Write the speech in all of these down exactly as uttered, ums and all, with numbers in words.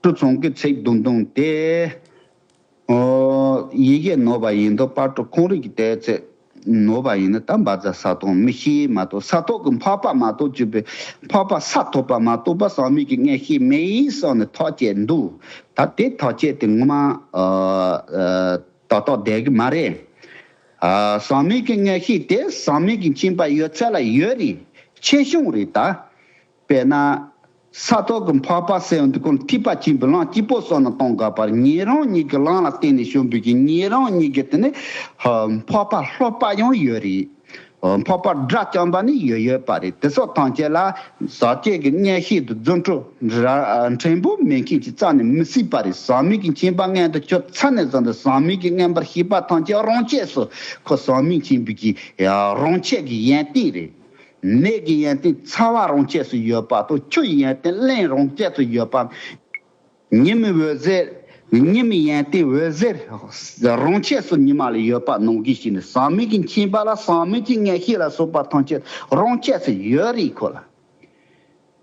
ཀྲུ་ཚང་གི་ཚིག་དུང་དུང་དེ། ཨོ། ཡི་གེ་ནོར་བ་ཡིན་དུ་པར་ཏུ་ཁོང་རིག་གི་དེ་ཚེ་ནོར་བ་ཡིན་ན་ད་འབའ་རྫ་ས་ཐོག་མི་ཤེས་མ་གཏོགས་ས་ཐོག་གི་འཕགས་པ་མ་གཏོགས་ཅི་པའི་འཕགས་པ་ས་ཐོབ་པ་མ་གཏོགས་པ་ཟག་མེད་ཀྱི་མངོན་ཤེས་མེད་ཡིན་སོགས་ནས་ཐག་བཅད་འདུག་ད་དེ་ཐག་བཅད་དེ་ངོ་མ་ཨ་ཨ་ཏག་ཏག་བསྡད་གི་མ་རེད། ཨ་ཟག་མེད་ཀྱི་མངོན་ཤེས་དེ་ཟག་མེད་ཀྱི་མཁྱེན་པ་ཡོད་ཚད་ལ་ཡོད་རེད། ཆེ་ཆུང་རེད་ད། དཔེར་ན། ས་ཐོག་གི་འཕགས་པ་ཟེར་བ་འདི་ཀུན་ཐེག་པ་ཆེན་པོའི་ལམ་གཅིག་པོ་སོགས་ན་གཏོང་དགོས་པར་ཉན་རང་ཉིད་ཀྱི་ལམ་ལ་བརྟེན་ནས་བྱུང་བའི་གི་ཉན་རང་ཉིད་ཀྱི་དེ་ནི་འཕགས་པ་ལྷག་པ་ཡང་ཡོད་རེད། འཕགས་པ་དགྲ་བཅོམ་པ་ནི་ཡོད་ཡོད་པ་རེད། དེ་སོགས་ཐམས་ཅད་ལ་ཟག་བཅས་ཀྱི་མངོན་ཤེས་དང་རྫུ་འཕྲུལ་ར་ཕྲན་བུ་མེད་མཁན་གྱི་རྩ་ནས་མི་སྲིད་པ་རེད། ཟག་མེད་ཀྱི་མཁྱེན་པ་མངོན་དུ་གྱུར་ཚར་ནས་བཟུང་སྟེ་ཟག་མེད་ཀྱི་མངོན་པར་ཤེས་པ་ཐམས་ཅད་རང་ཆས་སུ་ཁོ་ཟག་མེད་མཁྱེན་པའི་གི་རང་ཆས་ཀྱི་ཡོན་ཏན་རེད། མེ་གི་ཡོན་ཏན་ཚ་བ་རང་ཆས་སུ་ཡོད་པ་དང་ཆུ་ཡི་ཡོན་ཏན་རླན་རང་ཆས་སུ་ཡོད་པ། ཉི་མའི་འོད་ཟེར། ཉི་མའི་ཡོན་ཏན་འོད་ཟེར་རང་ཆས་སུ་ཉི་མ་ལ་ཡོད་པ་ནང་བཞིན་བྱས་ནས་ཟག་མེད་ཀྱི་མཁྱེན་པ་ལ་ཟག་མེད་ཀྱི་མངོན་ཤེས་ལ་སོགས་པ་ཐམས་ཅད་རང་ཆས་སུ་ཡོད་རེད་ཁོ་ལ།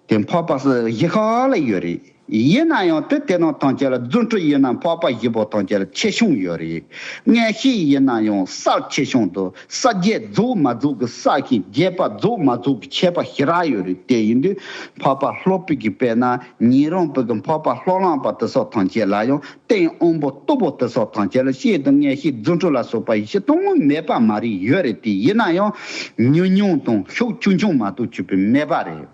དེ་འཕགས་པ་སུ་བཞི་ཁ་ལ་ཡོད་རེད། ཡིན་ན་ཡང་དེ་དེ་རྣམས་ཐམས་ཅད་ལ་རྫུ་འཕྲུལ་ཡིན་ན་འཕགས་པ་བཞི་པོ་ཐམས་ཅད་ལ་ཆེ་ཆུང་ཡོད་རེད། མངོན་ཤེས་ཡིན་ན་ཡང་གསལ་ཆེ་ཆུང་དང་གསལ་རྒྱས་རྫོགས་མ་རྫོགས་ཀྱི་གསལ་ཞིང་རྒྱས་པ་རྫོགས་མ་རྫོགས་ཀྱི་ཁྱད་པར་ཞེ་དྲག་ཡོད་རེད། དེ་ཡིན་དུས་འཕགས་པ་ལྷག་པའི་གི་དཔེར་ན་ཉན་རང་པའི་གི་འཕགས་པ་ལྷག་ལམ་པ་དེ་སོགས་ཐམས་ཅད་ལ་ཡང་རྟེན་དབང་པོ་སྟུག་པོ་དེ་སོགས་ཐམས་ཅད་ལ་ཤེས་དང་མངོན་ཤེས་རྫུ་འཕྲུལ་ལ་སོགས་པ་ཡེ་ཤེས་དང་མེད་པ་མ་རེད་ཡོད་རེད། དེ་ཡིན་ན་ཡང་ཉུང་ཉུང་དང་ཤུགས་ཆུང་ཆུང་མ་གཏོགས་ཆོད་པའི་མེད་པ་རེད།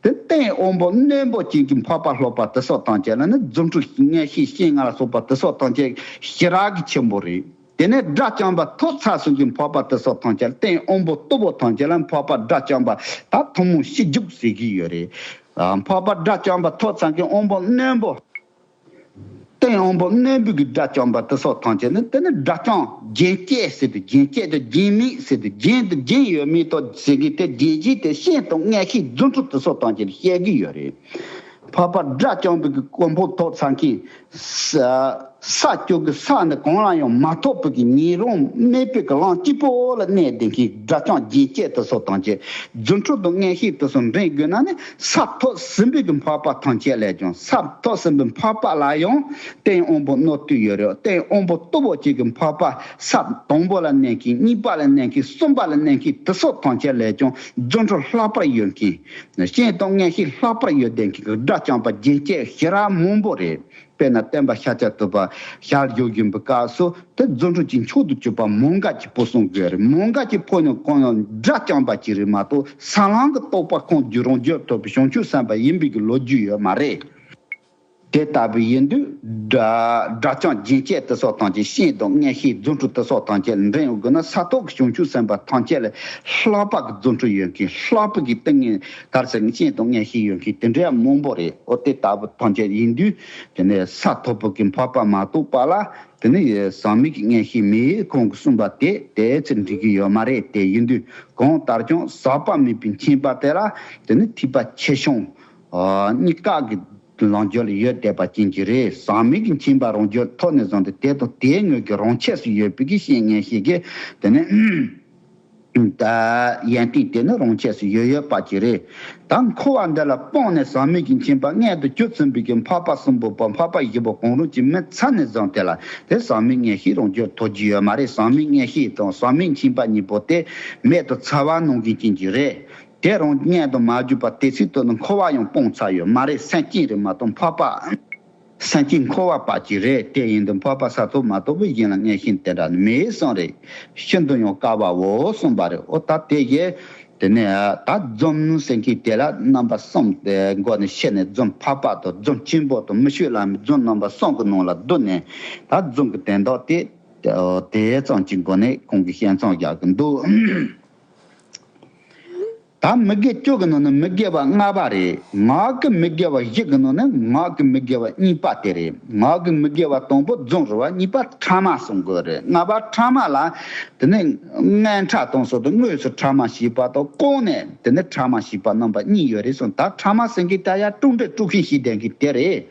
དེ་རྟེན་དབང་པོ་རྣོན་པོ་ཅན་གྱི་འཕགས་པ་ལྷག་པ་དེ་སོགས་ཐམས་ཅད་ལ་ནི་རྫུ་འཕྲུལ་མངོན་ཤེས་སྤྱན་སྔ་ལ་སོགས་པ་དེ་སོགས་ཐམས་ཅད་ཞེ་དྲག་གི་ཆེན་པོ་རེད། དེ་ནས་དགྲ་བཅོམ་པ་ཐོབ་ཚར་སོང་གི་འཕགས་པ་དེ་སོགས་ཐམས་ཅད་རྟེན་དབང་པོ་སྟུག་པོ་ཐམས་ཅད་ལ་འཕགས་པ་དགྲ་བཅོམ་པ་ད་ཐུན་མོང་ཤེས་རྒྱུད་ཟེར་གྱི་ཡོད་རེད། ཨ་འཕགས་པ་དགྲ་བཅོམ་པ་ཐོབ་ཚར་གྱི་དབང་པོ་རྣོན་པོ། རྟེན་དབང་པོ་རྣོན་པོ་གི་དགྲ་བཅོམ་པ་དེ་སོགས་ཐམས་ཅད་ནི་དེ་ནི་དགྲ་བཅོམ་རྒྱན་བཅས་ཟེར་ཏེ་རྒྱན་བཅས་དང་རྒྱན་མེད་ཟེར་ཏེ་རྒྱན་དང་རྒྱན་ཡོད་མེད་དང་ཟེར་གྱི་དེ་རྒྱན་གྱིས་དེ་སྤྱན་དང་མངོན་ཤེས་རྫུ་འཕྲུལ་དེ་སོགས་ཐམས་ཅད་བཤད་ཀྱི་ཡོད་རེད། འཕགས་པ་དགྲ་བཅོམ་པའི་གི་གོ་འཕང་ཐོབ་ཚར་མཁན། ས་ས་བཅུ་གི་ས་ནི་གང་ལ་ཡང་མ་ཐོབ་པའི་གི་ཉན་རང་མེད་པའི་གི་ལམ་གཅིག་པོ་ལ་གནས་བསྡད་མཁན་དགྲ་བཅོམ་རྒྱན་བཅས་དེ་སོགས་ཐམས་ཅད་རྫུ་འཕྲུལ་དང་མངོན་ཤེས་དེ་སོགས་འདྲེན་དགོས་ན་ནི་ས་ཐོབ་ཟིན་པའི་གི་འཕགས་པ་ཐམས་ཅད་ལས་ཀྱང་ས་ཐོབ་ཟིན་པའི་འཕགས་པ་ལ་ཡང་རྟེན་དབང་པོ་རྣོ་རྟུལ་ཡོད་རེད། རྟེན་དབང་པོ་སྟུག་པོ་གཅིག་གི་འཕགས་པ་ས་དང་པོ་ལ་གནས་མཁན་གཉིས་པ་ལ་གནས་མཁན་གསུམ་པ་ལ་གནས་མཁན་དེ་སོགས་ཐམས་ཅད་ལས་ཀྱང་རྫུ་འཕྲུལ་ལྷག་པར་ཡོད་མཁན། སྤྱན་དང་མངོན་ཤེས་ལྷག་པར་ཡོད་ལྡན་མཁན་གྱི་དགྲ་བཅོམ་པ་རྒྱན་བཅས་ཞེ་དྲག་མང་པོ་རེད། དཔེར་ན་སྟོན་པ་ཤཱཀྱ་ཐུབ་པ་ཞལ་བཞུགས་བཞིན་པའི་སྐབས་སུ་དེ་རྫུ་འཕྲུལ་གྱི་མཆོག་ཏུ་གྱུར་པ་མོའུ་འགལ་གྱི་བུ་གསུང་དགོས་རེད། མོའུ་འགལ་གྱི་བུ་ནི་གང་ཡང་དགྲ་བཅོམ་པ་ཅིག་རེད་མ་གཏོགས་ས་ལམ་གྱི་རྟོགས་པ་ཁོང་རྒྱུད་རང་རྒྱུད་ཐོབ་པའི་བྱང་ཆུབ་སེམས་དཔའ་ཡིན་པའི་གི་ལོ་རྒྱུས་ཡོད་མ་རེད། དེ་ལྟ་བུ་ཡིན་དུས་དགྲ་དགྲ་བཅོམ་རྒྱན་བཅས་དེ་སོགས་ཐམས་ཅད་སྤྱན་དང་མངོན་ཤེས་རྫུ་འཕྲུལ་དེ་སོགས་ཐམས་ཅད་འདྲེན་དགོས་ན་ས་ཐོབ་ཀྱི་བྱང་ཆུབ་སེམས་དཔའ་ཐམས་ཅད་ལ་ལྷག་པ་གི་རྫུ་འཕྲུལ་ཡོད་མཁན་ལྷག་པ་གི་ཏིང་ངེ་འཛིན་དར་སེང་སྤྱན་དང་མངོན་ཤེས་ཡོད་མཁན་དེ་འདྲ་མང་པོ་རེད། ཨོ་དེ་ལྟ་བུ་ཐམས་ཅད་ཡིན་དུས་དེ་ནས་ས་ཐོབ་པ་གི་འཕགས་པ་མ་གཏོགས་པ་ལ་དེ་ནས་ཟག་མེད་ཀྱི་མངོན་ཤེས་མེད་ཁོང་གིས་གསུངས་པ་དེ་དེ་ཚེ་འགྲིག་གི་ཡོད་མ་རེད། དེ་ཡིན་དུས་གང་ལྟར་ཀྱང་ཟག་པ་མེད་པའི་མཁྱེན་པ་དེ་ལ་དེ་ནས་ཐེག་པ་ཆེ་ཆུང་གཉིས་ཀ་གི་ལམ་རྒྱུད་ལ་ཡོད་བསྡད་པ་ཅན་གྱི་རེད། ཟག་མེད་ཀྱི་མཁྱེན་པ་རང་རྒྱུད་ཐོབ་ནས་བཟུང་སྟེ་དེ་དང་དེའི་ངོས་ཀྱི་རང་ཆས་སུ་ཡོད་པའི་གི་སྤྱན་མངོན་ཤེས་ཀྱི་དེ་ནས་ད་ཡོན་ཏན་དེ་ནི་རང་ཆས་སུ་ཡོད་ཡོད་པ་ཅིག་རེད། ད་འཁོར་བ་འདི་ལ་སྤངས་ནས་ཟག་མེད་ཀྱི་མཁྱེན་པ་མངོན་དུ་གྱུར་ཟིན་པའི་གི་འཕགས་པ་གསུམ་པོ་པ་འཕགས་པ་བཞི་པོ་གང་རུང་གཅིག་མེད་ཚར་ནས་བཟུང་སྟེ་ལ་དེ་ཟག་མེད་མངོན་ཤེས་རང་རྒྱུད་ཐོབ་རྒྱུ་ཡོད་མ་རེད། ཟག་མེད་མངོན་ཤེས་དང་ཟག་མེད་མཁྱེན་པ་གཉིས་པོ་དེ་མེད་དུ་ཚར་བ་ནང་བཞིན་ཅན་གྱི་རེད། དེ་རང་མངོན་དུ་མ་གྱུར་པ་དེ་སྲིད་དུ་ནི་འཁོར་བ་ཡང་སྤངས་ཚར་ཡོད་མ་རེད། སེམས་ཅན་རེད་མ་གཏོགས་འཕགས་པ། སེམས་ཅན་འཁོར་བ་པ་ཅིག་རེད། དེ་ཡིན་དུས་འཕགས་པ་ས་ཐོབ་མ་ཐོབ་པའི་གཞན་ལ་མངོན་ཤེས་དེ་འདྲ་ནི་མེད་གསུངས་རེད། ཤིན་ཏུ་ཡང་དཀའ་བའོ་གསུངས་པ་རེད། ཨོ་ད་དེ་གས་དེ་ནས་ད་རྫོང་ཟེར་མཁན་དེ་ལ་རྣམ་པ་གསུམ་དེ་སྒོ་ནས་ཕྱེ་ནས་རྫོང་འཕགས་པ་དང་རྫོང་ཆེན་པོ་དང་མི་ཆོས་བླ་མའི་རྫོང་རྣམ་པ་གསུམ་གྱི་ནང་ལ་བསྡུ་ནས་ད་རྫོང་གི་དོན་དག་དེ་དེ་ཙམ་གྱི་སྒོ་ནས་ཁོང་གིས་བཤད་མཚམས་བཞག་གི་འདུག་ད་མི་དགེ་བཅུ་གི་ནང་ནས་མི་དགེ་བ་ལྔ་པ་རེད། ངག་གི་མི་དགེ་བ་བཞི་གི་ནང་ནས་ངག་གི་མི་དགེ་བ་གཉིས་པ་དེ་རེད། ངག་གི་མི་དགེ་བ་དང་པོ་རྫུ་འཕྲུལ་བ། གཉིས་པ་ཕྲ་མ་གསུང་དགོས་རེད། ལྔ་པ་ཕྲ་མ་ལ་དེ་ནས་དངངས་སྐྲག་གཏོང་སྲོལ་དུ་དངོས་སུ་ཕྲ་མ་བྱེད་པ་དང་། ལྐོག་ནས་དེ་ནས་ཕྲ་མ་བྱེད་པ་རྣམ་པ་གཉིས་ཡོད་རེད་གསུངས། ད་ཕྲ་མ་ཟེར་མཁན་ད་ཡ་དཀྲུག་འདྲེ་དཀྲུག་ཤིང་བྱེད་བསྡད་མཁན་དེ་རེད།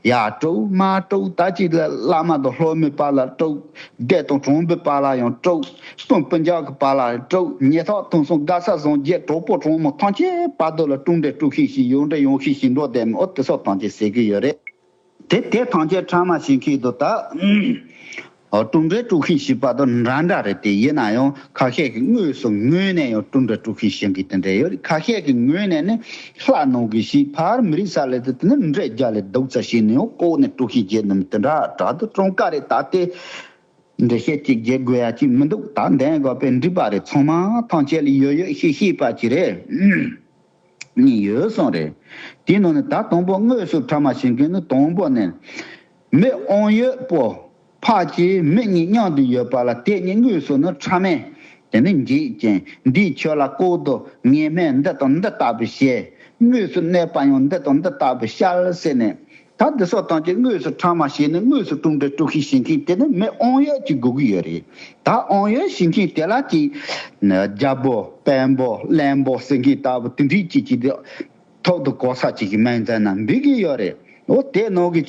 ཡ་དཀྲུག་མ་དཀྲུག་ད་ཅིག་ལ་བླ་མ་དང་སློབ་མའི་བར་ལ་དཀྲུག་སྡེ་དང་གྲོང་པའི་བར་ལ་ཡང་དཀྲུག་སྤུན་སྤུན་ཀྱག་གི་བར་ལ་དཀྲུག་ཉེ་ཐག་ཐུན་མཚམས་དགའ་ས་བཟང་རྒྱས་གྲོགས་པོ་གྲོགས་མོ་ཐམས་ཅད་བར་དུ་ལ་དཀྲུག་འདྲེ་དཀྲུག་ཤིང་ཞིག་ཡོང་འདྲེ་ཡོང་ཤིང་ཞིག་འགྲོ་བསྡད་མི་ཨོ་དེ་སོགས་ཐམས་ཅད་ཟེར་གི་ཡོད་རེད། དེ་དེ་ཐམས་ཅད་ཕྲ་མ་བྱེད་མཁན་དུ་ད། ཨོ། གྲུབ་འབྲས་དཀྲུག་ཤིང་བྱེད་པ་དང་འདྲ་འདྲ་རེད། དེ་ཡིན་ན་ཡང་ཁ་ཤས་ཀྱིས་དངོས་སུ་ངོས་ནས་ཡང་གྲུབ་འབྲས་དཀྲུག་ཤིང་བྱེད་མཁན་དེ་འདྲ་ཡོད་རེད། ཁ་ཤས་ཀྱིས་ངོས་ནས་ནི་ལྷ་ནང་གི་ཞིག་ཕར་མི་རིགས་ས་ལས་དེ་དེ་ནི་འདྲེ་རྒྱ་ལས་རྡོག་རྩ་བྱས་ནས་ཡང་ལྐོག་ནས་དཀྲུག་ཤིང་བྱེད་ནི་དེ་འདྲ་དྲག་ཏུ་གྲོང་ཀ་རེད། ད་དེ་འདྲེ་བཤད་ཅིག་བྱེད་དགོས་ཡ་ཅིག་མི་འདུག་ད་འདན་དགོས་པའི་འགྲིག་པ་རེད། ཚང་མ་ཐམས་ཅད་ལ་ཡོད་ཡོད་ཤེས་ཤེས་པ་ཅིག་རེད། གཉིས་ཡོད་གསུངས་རེད། དེའི་ནང་ནས་ད་དང་པོ་དངོས་སུ་ཕྲ་མ་བྱེད་མཁན་ནི་དང་པོ་ནས། མི་དབང་ཡོད་པོ་ཕ་གཅིག་མི་གཉིས་མཉམ་དུ་ཡོད་པ་ལ་དེ་གཉིས་དངོས་སུ་ནི་ཕྲ་མས། དེ་ནི་འཇིག་ཅིང་འདིས་ཁྱོད་ལ་ལྐོག་ཏུ་ངན་སྨྲས་འདི་དང་འདི་ལྟ་བུ་བྱས། དངོས་སུ་གནོད་པ་ཡང་འདི་དང་འདི་ལྟ་བུ་བསྐྱལ་ཟེར་ནས། ད་འདི་སོགས་ཐམས་ཅད་དངོས་སུ་ཕྲ་མ་བྱས་ནས་དངོས་སུ་གྲུབ་འབྲས་དཀྲུག་ཤིང་བྱེད་མཁན་དེ་ནི་མི་དབང་ཡོད་ཅིག་དགོས་ཀྱི་ཡོད་རེད། ད་དབང་ཡོད་བྱེད་མཁན་དེ་ལ་ཅིག་རྒྱལ་པོ་དཔོན་པོ་བློན་པོ་ཟེར་མཁན་ལྟ་བུ་དེ་འདྲའི་ཅིག་ཅིག་དེ་ཐོག་ཏུ་གོ་ས་ཅིག་གི་མིང་བརྫེས་ན་འགྲིག་གི་ཡོད་རེད། འོ་དེ་ནང་གི་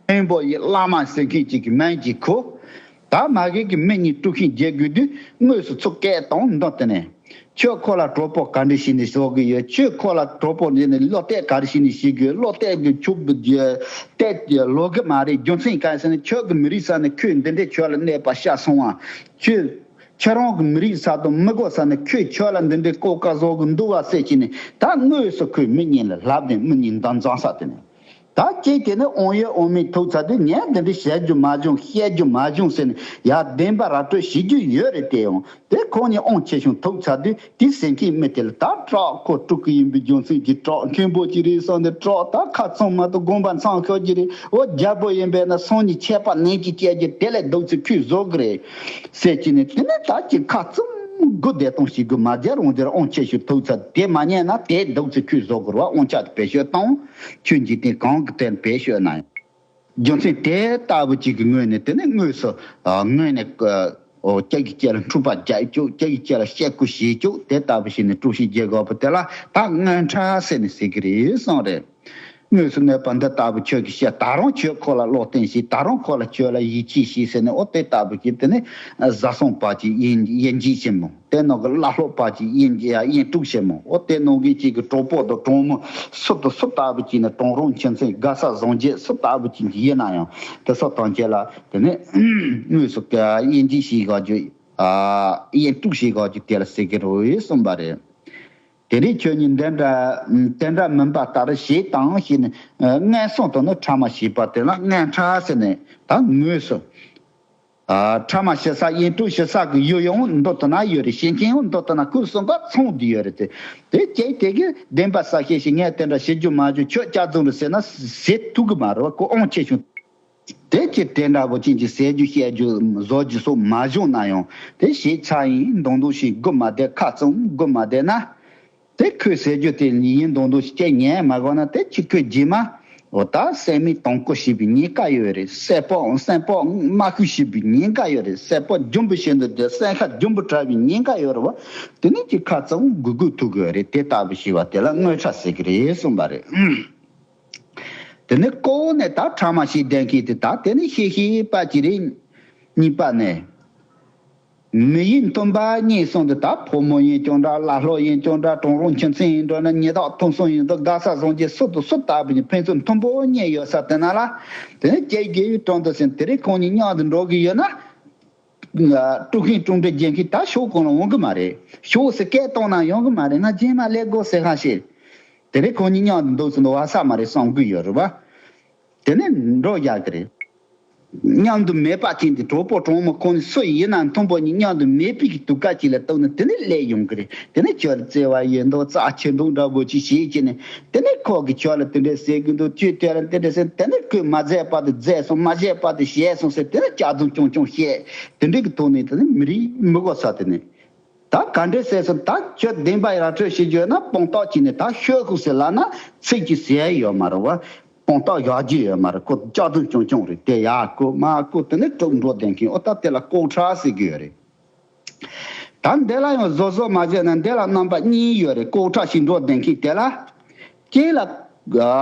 ཆེན་པོ་ཡི་བླ་མ་ཟེར་མཁན་ཅིག་གི་མིང་ཅིག་གོ། ད་མ་གི་གི་མི་གཉིས་དཀྲུག་ཤིང་རྒྱག་དགོས་དུས་དངོས་སུ་ཚུར་སྐད་བཏང་འདུག་དེ་ནས། ཁྱོད་ཁོ་ལ་གྲོགས་པོ་ག་འདྲ་བྱས་ནས་བཟོ་གི་ཡོད། ཁྱོད་ཁོ་ལ་གྲོགས་པོ་འདི་ནས་བློ་གཏད་ག་རེ་བྱས་ནས་བྱེད་དགོས། བློ་གཏད་ཀྱི་ཁྱོད་གཏད་ལོག་གི་མ་རེད། རྒྱུ་མཚན་གང་ཟེར་ན་ཁྱོད་ཀྱི་མི་རིགས་ས་ནས་ཁོས་འདི་འདྲའི་ཁྱོད་ལ་གནོད་པ་བསྐྱལ་སོང་བ། ཁྱོད་ཁྱེད་རང་གི་མི་རིགས་ས་དང་མི་གོ་ས་ནས་ཁོས་ཁྱོད་ལ་འདི་འདྲའི་ལྐོག་ཀ་བཟོ་གི་འདུག་བ་ཟེར་གྱིས་ནས་ད་དངོས་སུ་ཁོས་མི་གཉིས་ལ་ལབ་ནས་མི་གཉིས་འདང་འཛིང་ས་དེ་ནས། ད་ཁྱེད་དེ་ནི་དབང་ཡོད་དབང་མེད་ཐུག་ཚར་དུས་ངས་འདི་འདྲ་བཤད་རྒྱུ་མ་བྱུང་བཤད་རྒྱུ་མ་བྱུང་ཟེར་ནས་ཡར་བདེན་པ་ར་སྤྲོད་བྱེད་རྒྱུ་ཡོད་རེད། དེ་ཡང་དེ་ཁོང་གཉིས་དབང་ཆེ་ཆུང་ཐུག་ཚར་དུས་དེ་ཟེར་མཁན་མི་དེ་ལ་ད་སྐྲག་ཁོ་དཀྲུག་གི་ཡིན་པའི་རྒྱུ་མཚན་གྱིས་སྐྲག་མཁན་པོ་ཅིག་རེད་བསམ་ནས་སྐྲག་ད་ཁ་ཚང་མ་གཏོགས་དགོངས་པ་འཚོམ་ཤོར་གྱི་རེད། འོ་རྒྱལ་པོ་ཡིན་པས་ན་སང་ཉིན་ཆད་པ་ནན་གྱིས་བཅད་རྒྱུ་དེ་ལས་རྡོག་རྩ་ཁོས་བཟོ་གི་རེད་ཟེར་གྱིས་ནས་དེ་ནས་ད་ཅིག་ཁ་ཚང་སྒུག་བསྡད་གཏོང་ཞིག་དགོས་མ་རྒྱ་རང་རྒྱར་དབང་ཆེ་ཆུང་ཐུག་ཚར་དེ་མ་ཉན་ན་དེ་རྡོག་རྩ་ཁོས་བཟོ་དགོས་རེད་བ། དབང་ཆ་དེ་བེད་སྤྱོད་བཏང་། ཁྱོད་འཇིག་རྟེན་གང་གི་དོན་བེད་སྤྱོད་གནང་། རྒྱུ་མཚན་དེ་ལྟ་བུ་གཅིག་གི་ངོས་ནས་དེ་ནས་དངོས་སུ་ཨ་ངོས་ནས་ཨོ་སྐྱ་གི་སྐྱ་ལ་འཁྲུག་པ་རྒྱག་བཅུག་སྐྱ་གི་སྐྱ་ལ་བཤད་ཁུ་བྱེད་བཅུག་དེ་ལྟ་བུ་བྱས་ནས་དཀྲུག་ཤིང་རྒྱག་དགོས་པ་དེ་ལ་ད་དངོས་ཁྲ་ཟེར་ནས་ཟེར་གི་རེད་གསུངས་རེད། དངོས་སུ་གནོད་པ་འདི་ལྟ་བུ་ཁྱོད་ཀྱིས་བཤད། ད་རུང་ཁྱོད་ཁོ་ལ་བློ་གཏད་བྱས། ད་རུང་ཁོ་ལ་ཁྱོད་ལ་ཡིད་ཆེས་བྱས་ཟེར་ནས་ཨོ་དེ་ལྟ་བུ་གཅིག་དེ་ནས་བཟའ་ཚང་བར་གྱི་དབྱེ་དབྱེ་འབྱེད་ཆེན་མོ། དེ་ནང་གི་བླ་སློབ་བར་གྱི་དབྱེ་འབྱེད་ཡ་དབྱེ་དཀྲུག་ཆེན་མོ། འོ་དེ་ནང་གི་གཅིག་གི་གྲོགས་པོ་དང་གྲོགས་མོ་སུ་དང་སུ་ལྟ་བུ་གཅིག་ནི་གྲོང་རོང་ཁྱིམ་མཚེས་དགའ་ས་བཟང་རྒྱས་སུ་ལྟ་བུ་གཅིག་ཡིན་ན་ཡང་དེ་སོགས་དང་བཅས་ལ་དེ་ནས་དངོས་སུ་དབྱེ་འབྱེད་བྱེད་དགོས་རྒྱུ། ཨ་དབྱེ་དཀྲུག་བྱེད་དགོས་རྒྱུ་དེ་ལ་ཟེར་གི་རེད་གསུངས་པ་རེད། དེ་རིང་ཁྱོད་ཉིད་འདི་འདྲ་དེ་འདྲ་མིན་པ་ལྟར་བྱེད་དང་ཞེས་ནས་ངན་སོང་དུ་ནི་ཕྲ་མ་བྱེད་པ་དེ་ལ་ངན་ཁྲ་ཟེར་ནས་ད་དངོས་སུ། ཨ་ཕྲ་མ་བྱེད་ས་དབྱེ་དཀྲུག་བྱེད་ས་གི་ཡུལ་ཡང་མདོ་དེ་ན་ཡོད་རེད། བྱེད་མཁན་ཡང་མདོ་དེ་ན་ཁོས་གསུངས་པ་ཚང་བསྡད་ཡོད་རེད་དེ། དེ་ཁྱེད་དེ་གི་བདེན་པ་གསལ་བཤད་ཞིག་ངས་དེ་འདྲ་བྱེད་རྒྱུ་མ་བྱུང་ཁྱོད་སྐྱག་རྫུན་རེད་ཟེར་ན་ཟེར་ཐུབ་གི་མ་རེད་བ། ཁོ་དབང་ཆེ་ཆུང་། དེ་ཁྱེད་དེ་འདྲ་བོ་ཅན་གྱི་ཟེར་རྒྱུ་བཤད་རྒྱུ་བཟོ་རྒྱུ་སོགས་མ་བྱུང་ན་ཡང་དེ་བྱས་ཚར་ཡིན་མདོག་མདོག་ཞིག་སྒུག་མ་བསྡད་ཁ་བཙུམ་སྒུག་མ་བསྡད་ན། དེ་ཁོས་ཟེར་རྒྱུ་དེ་ཡིན་མདོག་མདོག་ཅིག་ཉན་མ་དགོས་ན་དེ་ཅིག་ཁོས་རྗེས་མ། འོ་ད་སེམས་མེད་དོང་ཀོ་ཞེས་པའི་ཉེན་ཁ་ཡོད་རེད། སེམས་པ་སེམས་པ་མ་ཁུག་ཞེས་པའི་ཉེན་ཁ་ཡོད་རེད། སེམས་པ་རྒྱུན་པུ་བྱེད་འདུག་དེ་སེམས་ཁ་རྒྱུན་པུ་དྲག་པའི་ཉེན་ཁ་ཡོད་རེད་བ། དེ་ནས་ཅིག་ཁ་ཚང་སྒུག་སྒུག་ཐུབ་གི་ཡོད་རེད། དེ་ལྟ་བུ་ཞེས་པ་དེ་ལ་དངོས་ཁྲ་ཟེར་གི་རེད་གསུངས་པ་རེད། དེ་ནས་ལྐོག་ནས་ད་ཕྲ་མ་ཞིག་ལྡན་མཁན་དེ་ད་དེ་ནས་ཤེས་ཤེས་པ་ཅིག་རེད། གཉིས་པ་ནས། མི་ཡུལ་མཐུན་པ་གཉིས་གསུམ་དུ་ད་ཕོ་མོ་ཡིན་ཀྱང་འདྲ། བླ་སློབ་ཡིན་ཀྱང་འདྲ། གྲོང་རོང་ཁྱིམ་མཚེས་ཡིན་འགྲོ་ན་ཉེ་བར་ཐུག་སོང་ཡིན་འདུག་དགའ་ས་བཟང་རྒྱས་སུ་དང་སུ་ལྟ་བུ་ཡིན་ཕན་ཚུན་མཐུན་པོ་གཉིས་ཡོད་ས་དེ་ན་ལ། དེ་ནས་སྐྱེ་དགེ་བའི་དྲུང་དུ་ཟིན་དེ་རིང་ཁོང་གཉིས་མཉམ་དུ་འགྲོ་གི་ཡོད་ན། དཀྲུག་ཤིང་དཀྲུག་འདྲེ་རྒྱག་མཁན་ད་ཕྱོགས་གང་ལ་འོང་གི་མ་རེད། ཕྱོགས་སུ་སྐད་བཏང་ན་ཡོང་གི་མ་རེད། ང་རྗེས་མ་སླེབས་དགོས་ཟེར་ཧ་ཤེས། དེ་རིང་ཁོང་གཉིས་མཉམ་དུ་འདུག་ཟིན་འདུག་བ་ས་མ་རེད་བསམ་གི་ཡོད་རེད་བ། དེ་ནས་འགྲོ་རྒྱག་གི་རེད། མཉམ་དུ་མེད་པ་ཅན་དེ་གྲོགས་པོ་གྲོགས་མོ་ཁོང་སུ་ཡིན་ན་མཐུན་པོ་གཉིས་མཉམ་དུ་མེད་པའི་གི་དུས་སྐབས་ཅིག་ལ་གཏུགས་ནས་དེ་ནས་སླེབས་ཡོང་གི་རེད། དེ་ནས་ཁྱོད་ལ་བརྩེ་བ་ཡོད་མདོག་རྩ་ཆེ་མདོག་འདྲ་པོ་ཅིག་བྱེད་ཀྱི་ནས་དེ་ནས་ཁོ་གིས་ཁྱོད་ལ་དེ་འདྲས་ཟེར་གི་འདུག་ཁྱོས་དེ་ལ་དེ་འདྲས་ཟེར། དེ་ནས་ཁོས་མ་བཟས་པ་དེ་བཟས་སོང་། མ་བཞེས་པ་དེ་བཞེས་སོང་ཟེར། དེ་ནས་སྐྱག་རྫུན་རྐྱང་རྐྱང་བཤད། དེ་འདྲས་ཀྱི་ཐོག་ནས་དེ་ནས་མི་རིགས་མི་གོ་ས་དེ་ནས། ད་ག་འདྲས་ཟེར་སོང་། ད་ཁྱོད་བདེན་པ་ཡར་འཕྲོས་ཤིག་བརྗོད་ན་དཔང་རྟགས་ཀྱིས་ནི་ད་ཤོད་ཤོག་ཟེར་ལབ་ན་ཚིག་གཅིག་ཟེར་ཡ་ཡོད་མ་རེད་བ། དཔང་རྟགས་བཞག་རྒྱུ་ཡོད་མ་རེད། ཁོ་སྐྱག་རྫུན་རྐྱང་རྐྱང་རེད། དེ་ཡར་བཀོད་མར་བཀོད་དེ་ནས་དཀྲུག་འགྲོ་བསྡད་མཁན། ཨོ་ད་དེ་ལ་ལྐོག་ཁྲ་ཟེར་གྱི་ཡོད་རེད། ད་འདི་ལ་ཡང་བཟོ་བཟོ་མ་བྱས་ན་འདི་ལ་རྣམ་པ་གཉིས་ཡོད་རེད། ལྐོག་ཁྲ་ཞིག་འགྲོ་བསྡད་མཁན་དེ་ལ། གཅིག་ལ། ཨ།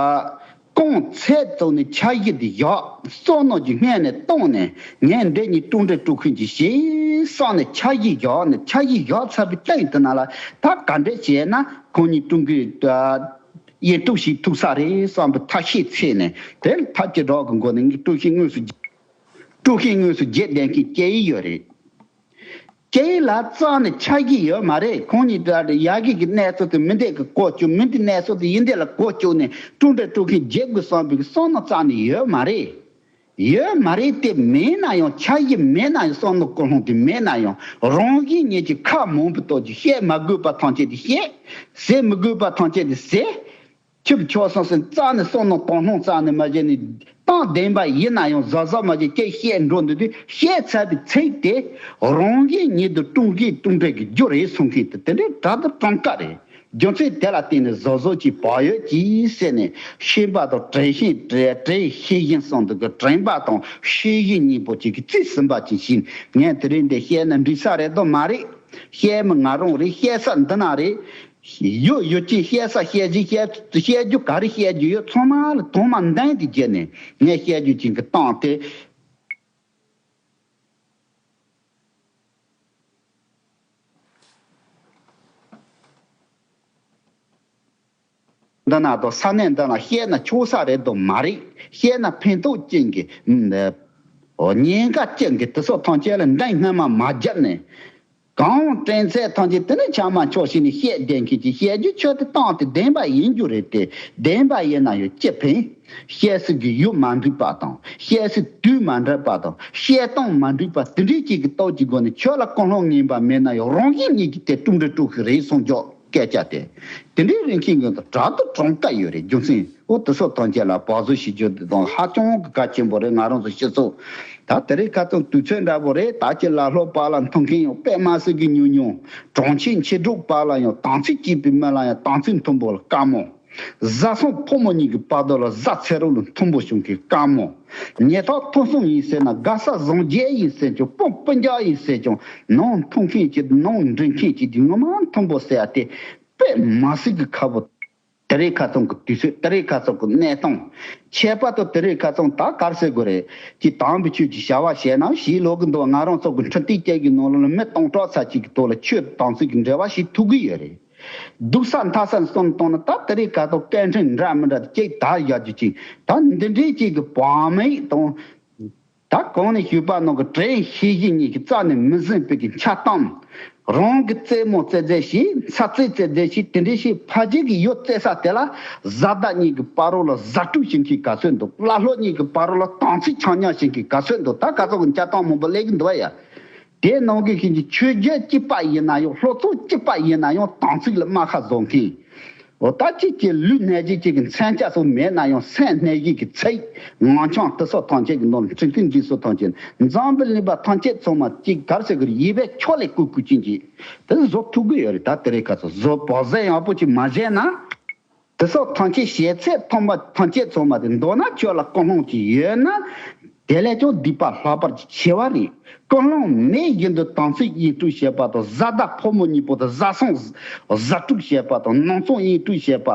རྐང་ཚད་བཙུགས་ནས་འཆར་གཞི་འདི་བཞག་བསམ་མནོ་གི་སྔོན་ནས་བཏང་ནས་ངས་འདི་གཉིས་དཀྲུག་འདྲེ་དཀྲུག་མཁན་གྱི་ཞིག་བསམ་ནས་འཆར་གཞི་བཞག་ནས། འཆར་གཞི་བཞག་ཚར་བའི་རྐྱེན་དེ་ན་ལ་ད་ག་འདྲས་བྱས་ན། ཁོང་གཉིས་ཀྲུང་གོས་ཨ་དབྱེན་དཀྲུག་བྱེད་ཐུབ་ས་རེད་བསམ་པའི་ཐབས་ཤེས་བྱས་ནས་དེ་ལ་ཐབས་ཇེ་དྲག་གི་སྒོ་ནས་ངས་དཀྲུག་ཤིང་དངོས་སུ་དཀྲུག་ཤིང་དངོས་སུ་རྒྱས་བསྡད་མཁན་སྐྱེ་ཡི་ཡོད་རེད། སྐྱེ་ཡི་ལ་རྩ་ནས་ཆགས་ཀྱི་ཡོད་མ་རེད། ཁོང་གཉིས་ད་ཡ་གི་གི་གནས་ཚུལ་དེ་མི་འདེད་གི་གོ་བཅུག་མི་འདི་གནས་ཚུལ་དེ་ཡིན་འདེད་ལ་གོ་བཅུག་ནས་ཀྲུང་ཏེ་ཀྲུང་གིས་རྒྱལ་དགོས་བསམ་པའི་བསམ་མནོ་རྩ་ནས་ཡོད་མ་རེད། ཡོད་མ་རེད་དེ་མེད་ན་ཡང་ཆགས་ཀྱི་མེད་ན་ཡང་བསམ་མནོ་ཀུན་སློང་དེ་མེད་ན་ཡང་རང་བཞིན་ཉིད་ཀྱི་ཁ་མང་པོ་ཏོག་ཅིག་བཤད་མ་དགོས་པ་ཐམས་ཅད་དེ་བཤད། ཟེར་མི་དགོས་པ་ཐམས་ཅད་དེ་ཟེར། ཁྱོད་ཀྱི་ཆོག་སོང་ཟེར་རྩ་ནས་བསམ་མནོ་དོགས་སྣང་རྩ་ནས་མ་བྱས་ནས་གཏམ་བདེན་པ་ཡིན་ན་ཡང་གཟབ་གཟབ་མ་བྱས་ཀྱི་བཤད་འགྲོ་འདུག་དུས་བཤད་ཚར་བའི་ཚིག་དེ་རང་བཞིན་ཉིད་དུ་ཀྲུང་གིས་ཀྲུང་ཏེ་གི་རྒྱུ་རེད་གསུང་མཁན་དེ་དེ་འདྲའི་དྲག་ཏུ་གྲངས་ཀ་རེད། རྒྱུ་མཚན་དེ་ལ་བརྟེན་ནས་གཟབ་གཟབ་ཀྱིས་བག་ཡོད་ཀྱིས་ཟེར་ནས་ཤེས་པ་དང་དྲན་ཤེས་དྲན་དྲན་ཤེས་བཞིན་གསུངས་འདུག་གི་དྲན་པ་དང་ཤེས་བཞིན་གཉིས་པོ་གཅིག་གིས་རྩིས་ཟིན་པ་ཅིག་བྱིན། ངས་དེ་རིང་འདི་བཤད་ན་འགྲིག་ས་རེད་དོ་མ་རེད། བཤད་མི་ང་རང་རེད། བཤད་ས་འདི་ན་རེད། ཡོད་ཡོད་ཅེས་བཤད་ས་བཤད་རྒྱུ་བཤད་བཤད་རྒྱུ་ག་རེ་བཤད་རྒྱུ་ཡོད་ཚང་མ་ལ་དོན་མ་འདང་དེ་བརྒྱབ་ནས་ངས་བཤད་རྒྱུ་ཅིག་གི་སྟངས་དེ། འདི་ན་དང་ས་གནས་འདི་ན་བཤད་ན་ཆོག་ས་རེད་དོ་མ་རེད། བཤད་ན་ཕན་ཐོགས་ཅན་གྱི་ཉེན་ཁ་ཅན་གྱི་དེ་སོགས་ཐམས་ཅད་ལ་འདང་སྔ་མ་མ་བརྒྱབ་ནས། གང་དྲན་ཚད་ཐམས་ཅད་དེ་ནི་ཆ་མ་འཇོག་བྱས་ནས་བཤད་བསྡད་མཁན་གྱི་བཤད་རྒྱུ་ཆོས་དེ་སྟངས་དེ་བདེན་པ་ཡིན་རྒྱུ་རེད་དེ། བདེན་པ་ཡིན་ན་ཡང་ཅི་ཕན། བཤད་སྲིད་ཀྱི་ཡུལ་མ་འགྲིག་པ་དང་བཤད་སྲིད་དུས་མ་འགྲིག་པ་དང་བཤད་སྟངས་མ་འགྲིག་པ་དེ་འདྲའི་ཅིག་གི་སྟོབས་ཀྱི་སྒོ་ནས་ཁྱོད་ལ་ཀུན་སློང་ངན་པ་མེད་ན་ཡང་རང་བཞིན་ཉིད་ཀྱིས་དེ་ཀྲུང་འདྲེ་ཀྲུང་ཤི་རེད་གསུངས་ཀྱོག་སྐད་ཆ་དེ། དེ་འདྲའི་རིན་ཆེན་གྱི་དྲག་ཏུ་གྲངས་ཀ་ཡོད་རེད། རྒྱུ་མཚན་འོ་དེ་སོགས་ཐམས་ཅད་ལ་བག་ཟོན་བྱེད་རྒྱུ་དེ་དང་ཧ་ཅང་གི་གལ་ཆེན་པོ་རེད། ང་རང་ཚོ་སྤྱི་ཚོགས་ད་དེ་རིང་ཁ་སང་དུས་ཚོད་འདྲ་པོ་རེད། ད་ཀྱི་ལ་ལྷོ་པ་ལ་མཐོང་མཁན་ཡང་དཔེ་མ་སྲིད་ཀྱི་ཉུང་ཉུང་། གྲོང་ཁྱེར་ཆེ་དྲུག་པ་ལ་ཡང་དམ་ཚིག་སྐྱེས་པའི་མི་ལ་ཡང་དམ་ཚིག་མཐུན་པོ་ལ་དཀའ་མོ། བཟའ་ཚང་ཕོ་མོ་གཉིས་ཀྱི་བར་དོ་ལ་བཟའ་ཚེ་རོགས་ལ་མཐུན་པོ་བྱུང་མཁན་དཀའ་མོ། ཉེ་ཐག་ཐུན་མོང་ཡིན་ཟེར་ན་དགའ་ས་བཟང་རྒྱལ་ཡིན་ཟེར་ཀྱང་སྤུན་སྤུན་ཀྱག་ཡིན་ཟེར་ཀྱང་ནང་མཐུན་མཁན་གྱི་ནང་འདྲེན་མཁན་གྱི་དེ་ངོ་མ་མཐུན་པོ་ཟེར་ཡ་དེ་དཔེ་མ་སྲིད་ཀྱི་ཁག་པོ། དེ་རིང་ཁ་སང་གི་དུས་ཚོད་དེ་རིང་ཁ་སང་གི་གནས་སྟངས། ཁྱད་པར་དུ་དེ་རིང་ཁ་སང་ད་གར་ཟེར་དགོས་རེད། ཀྱི་དམ་པའི་ཆོས་ཀྱི་བྱ་བ་བྱས་ན་ཞེས་ལབ་གི་འདུག་ང་རང་ཚོ་གི་འཕྲིན་སྟེགས་ཅན་གྱི་ནང་ལོགས་ལ་མི་སྟོང་ཕྲག་ཚ་གཅིག་གི་ཐོག་ལ་ཆོས་དམ་ཚིག་གི་འབྲེལ་བ་ཞིག་ཐུག་གི་ཡོད་རེད། སྡུག་ས་མཐའ་ས་ནས་བསམ་བཏང་ན་ད་དེ་རིང་ཁ་སང་སྐད་འཕྲིན་འདྲ་མི་འདྲ་དེ་ཅིག་ད་བཞག་རྒྱུ་ཅིག་ད་འདི་འདྲའི་ཅིག་གི་བག་མེད་དང་། ད་གོང་ནས་ཞུས་པ་ནང་གི་དྲན་ཤེས་བཞིན་གཉིས་ཀྱི་རྩ་ནས་མི་ཟིན་པའི་གི་འཆལ་གཏམ། རང་གི་རྩེད་མོ་རྩེ་རྩེ་ཞིག་ཚ་རྩེད་རྩེ་རྩེ་ཞིག་དེ་འདྲ་ཞིག་ཕ་རྗེས་ཀྱི་ཡོད་རྩེ་ས་དེ་ལ་བཟའ་ཟླ་གཉིས་ཀྱི་བར་རོ་ལ་བཟའ་དཀྲུག་བྱེད་མཁན་ག་ཚོད་འདུག་ཀླ་ཀློ་གཉིས་ཀྱི་བར་རོ་ལ་དམ་ཚིག་ཆག་ཉག་བྱེད་མཁན་ག་ཚོད་འདུག་ད་ག་ཚོད་ཀྱི་འཆལ་གཏམ་མང་པོ་སླེབས་ཀྱི་འདུག་བ་ཡ། དེ་ནང་གི་ཤིང་གི་ཆོས་བརྒྱུད་གཅིག་པ་ཡིན་ན་ཡང་སློབ་ཚོགས་གཅིག་པ་ཡིན་ན་ཡང་དམ་ཚིག་ལ་རྨ་ཁ་བཟོ་མཁན། འོ་ད་ཅིག་ཅིག་ལུས་གནས་གཅིག་ཅིག་གི་མཚོན་ཆ་སོགས་མེད་ན་ཡང་སེམས་གནས་གཞི་གི་ཚིག་ངག་འཆང་དེ་སོགས་ཐམས་ཅད་ཀྱི་ནང་ལ་འཕྲིན་ལས་འདི་སོགས་ཐམས་ཅད་འཛམ་བུ་གླིང་པ་ཐམས་ཅད་ཚང་མ་ཅིག་གར་ཟེར་གི་ཡིད་བེ་ཁྱོད་ལས་བཀུག་བཀུག་ཅིག་ཅིག་དེ་བཟོ་ཐུབ་གི་ཡོད་རེད། ད་དེ་རིང་ཁ་སང་བཟོ་བག་ཟན་ཡག་པོ་ཅིག་མ་བཟས་ན། དེ་སོགས་ཐམས་ཅད་ཞལ་ཚད་ཐོན་པ་ཐམས་ཅད་ཚང་མ་དེ་མདོར་ན་ཁྱོད་ལ་ཀུན་སློང་ཅིག་ཡོད་ན། དེ་ལས་ཀྱང་སྡིག་པ་ལྷག་པར་ཆེ་བ་རེད། ཀུན་སློང་མེད་བཞིན་དུ་དམ་ཚིག་དབྱེན་དཀྲུག་བྱེད་པ་དང་བཟའ་ཟླ་ཕོ་མོ་གཉིས་པོ་དང་བཟའ་ཚང་བཟའ་དཀྲུག་བྱེད་པ་དང་ནང་ཚང་དབྱེན་དཀྲུག་བྱེད་པ།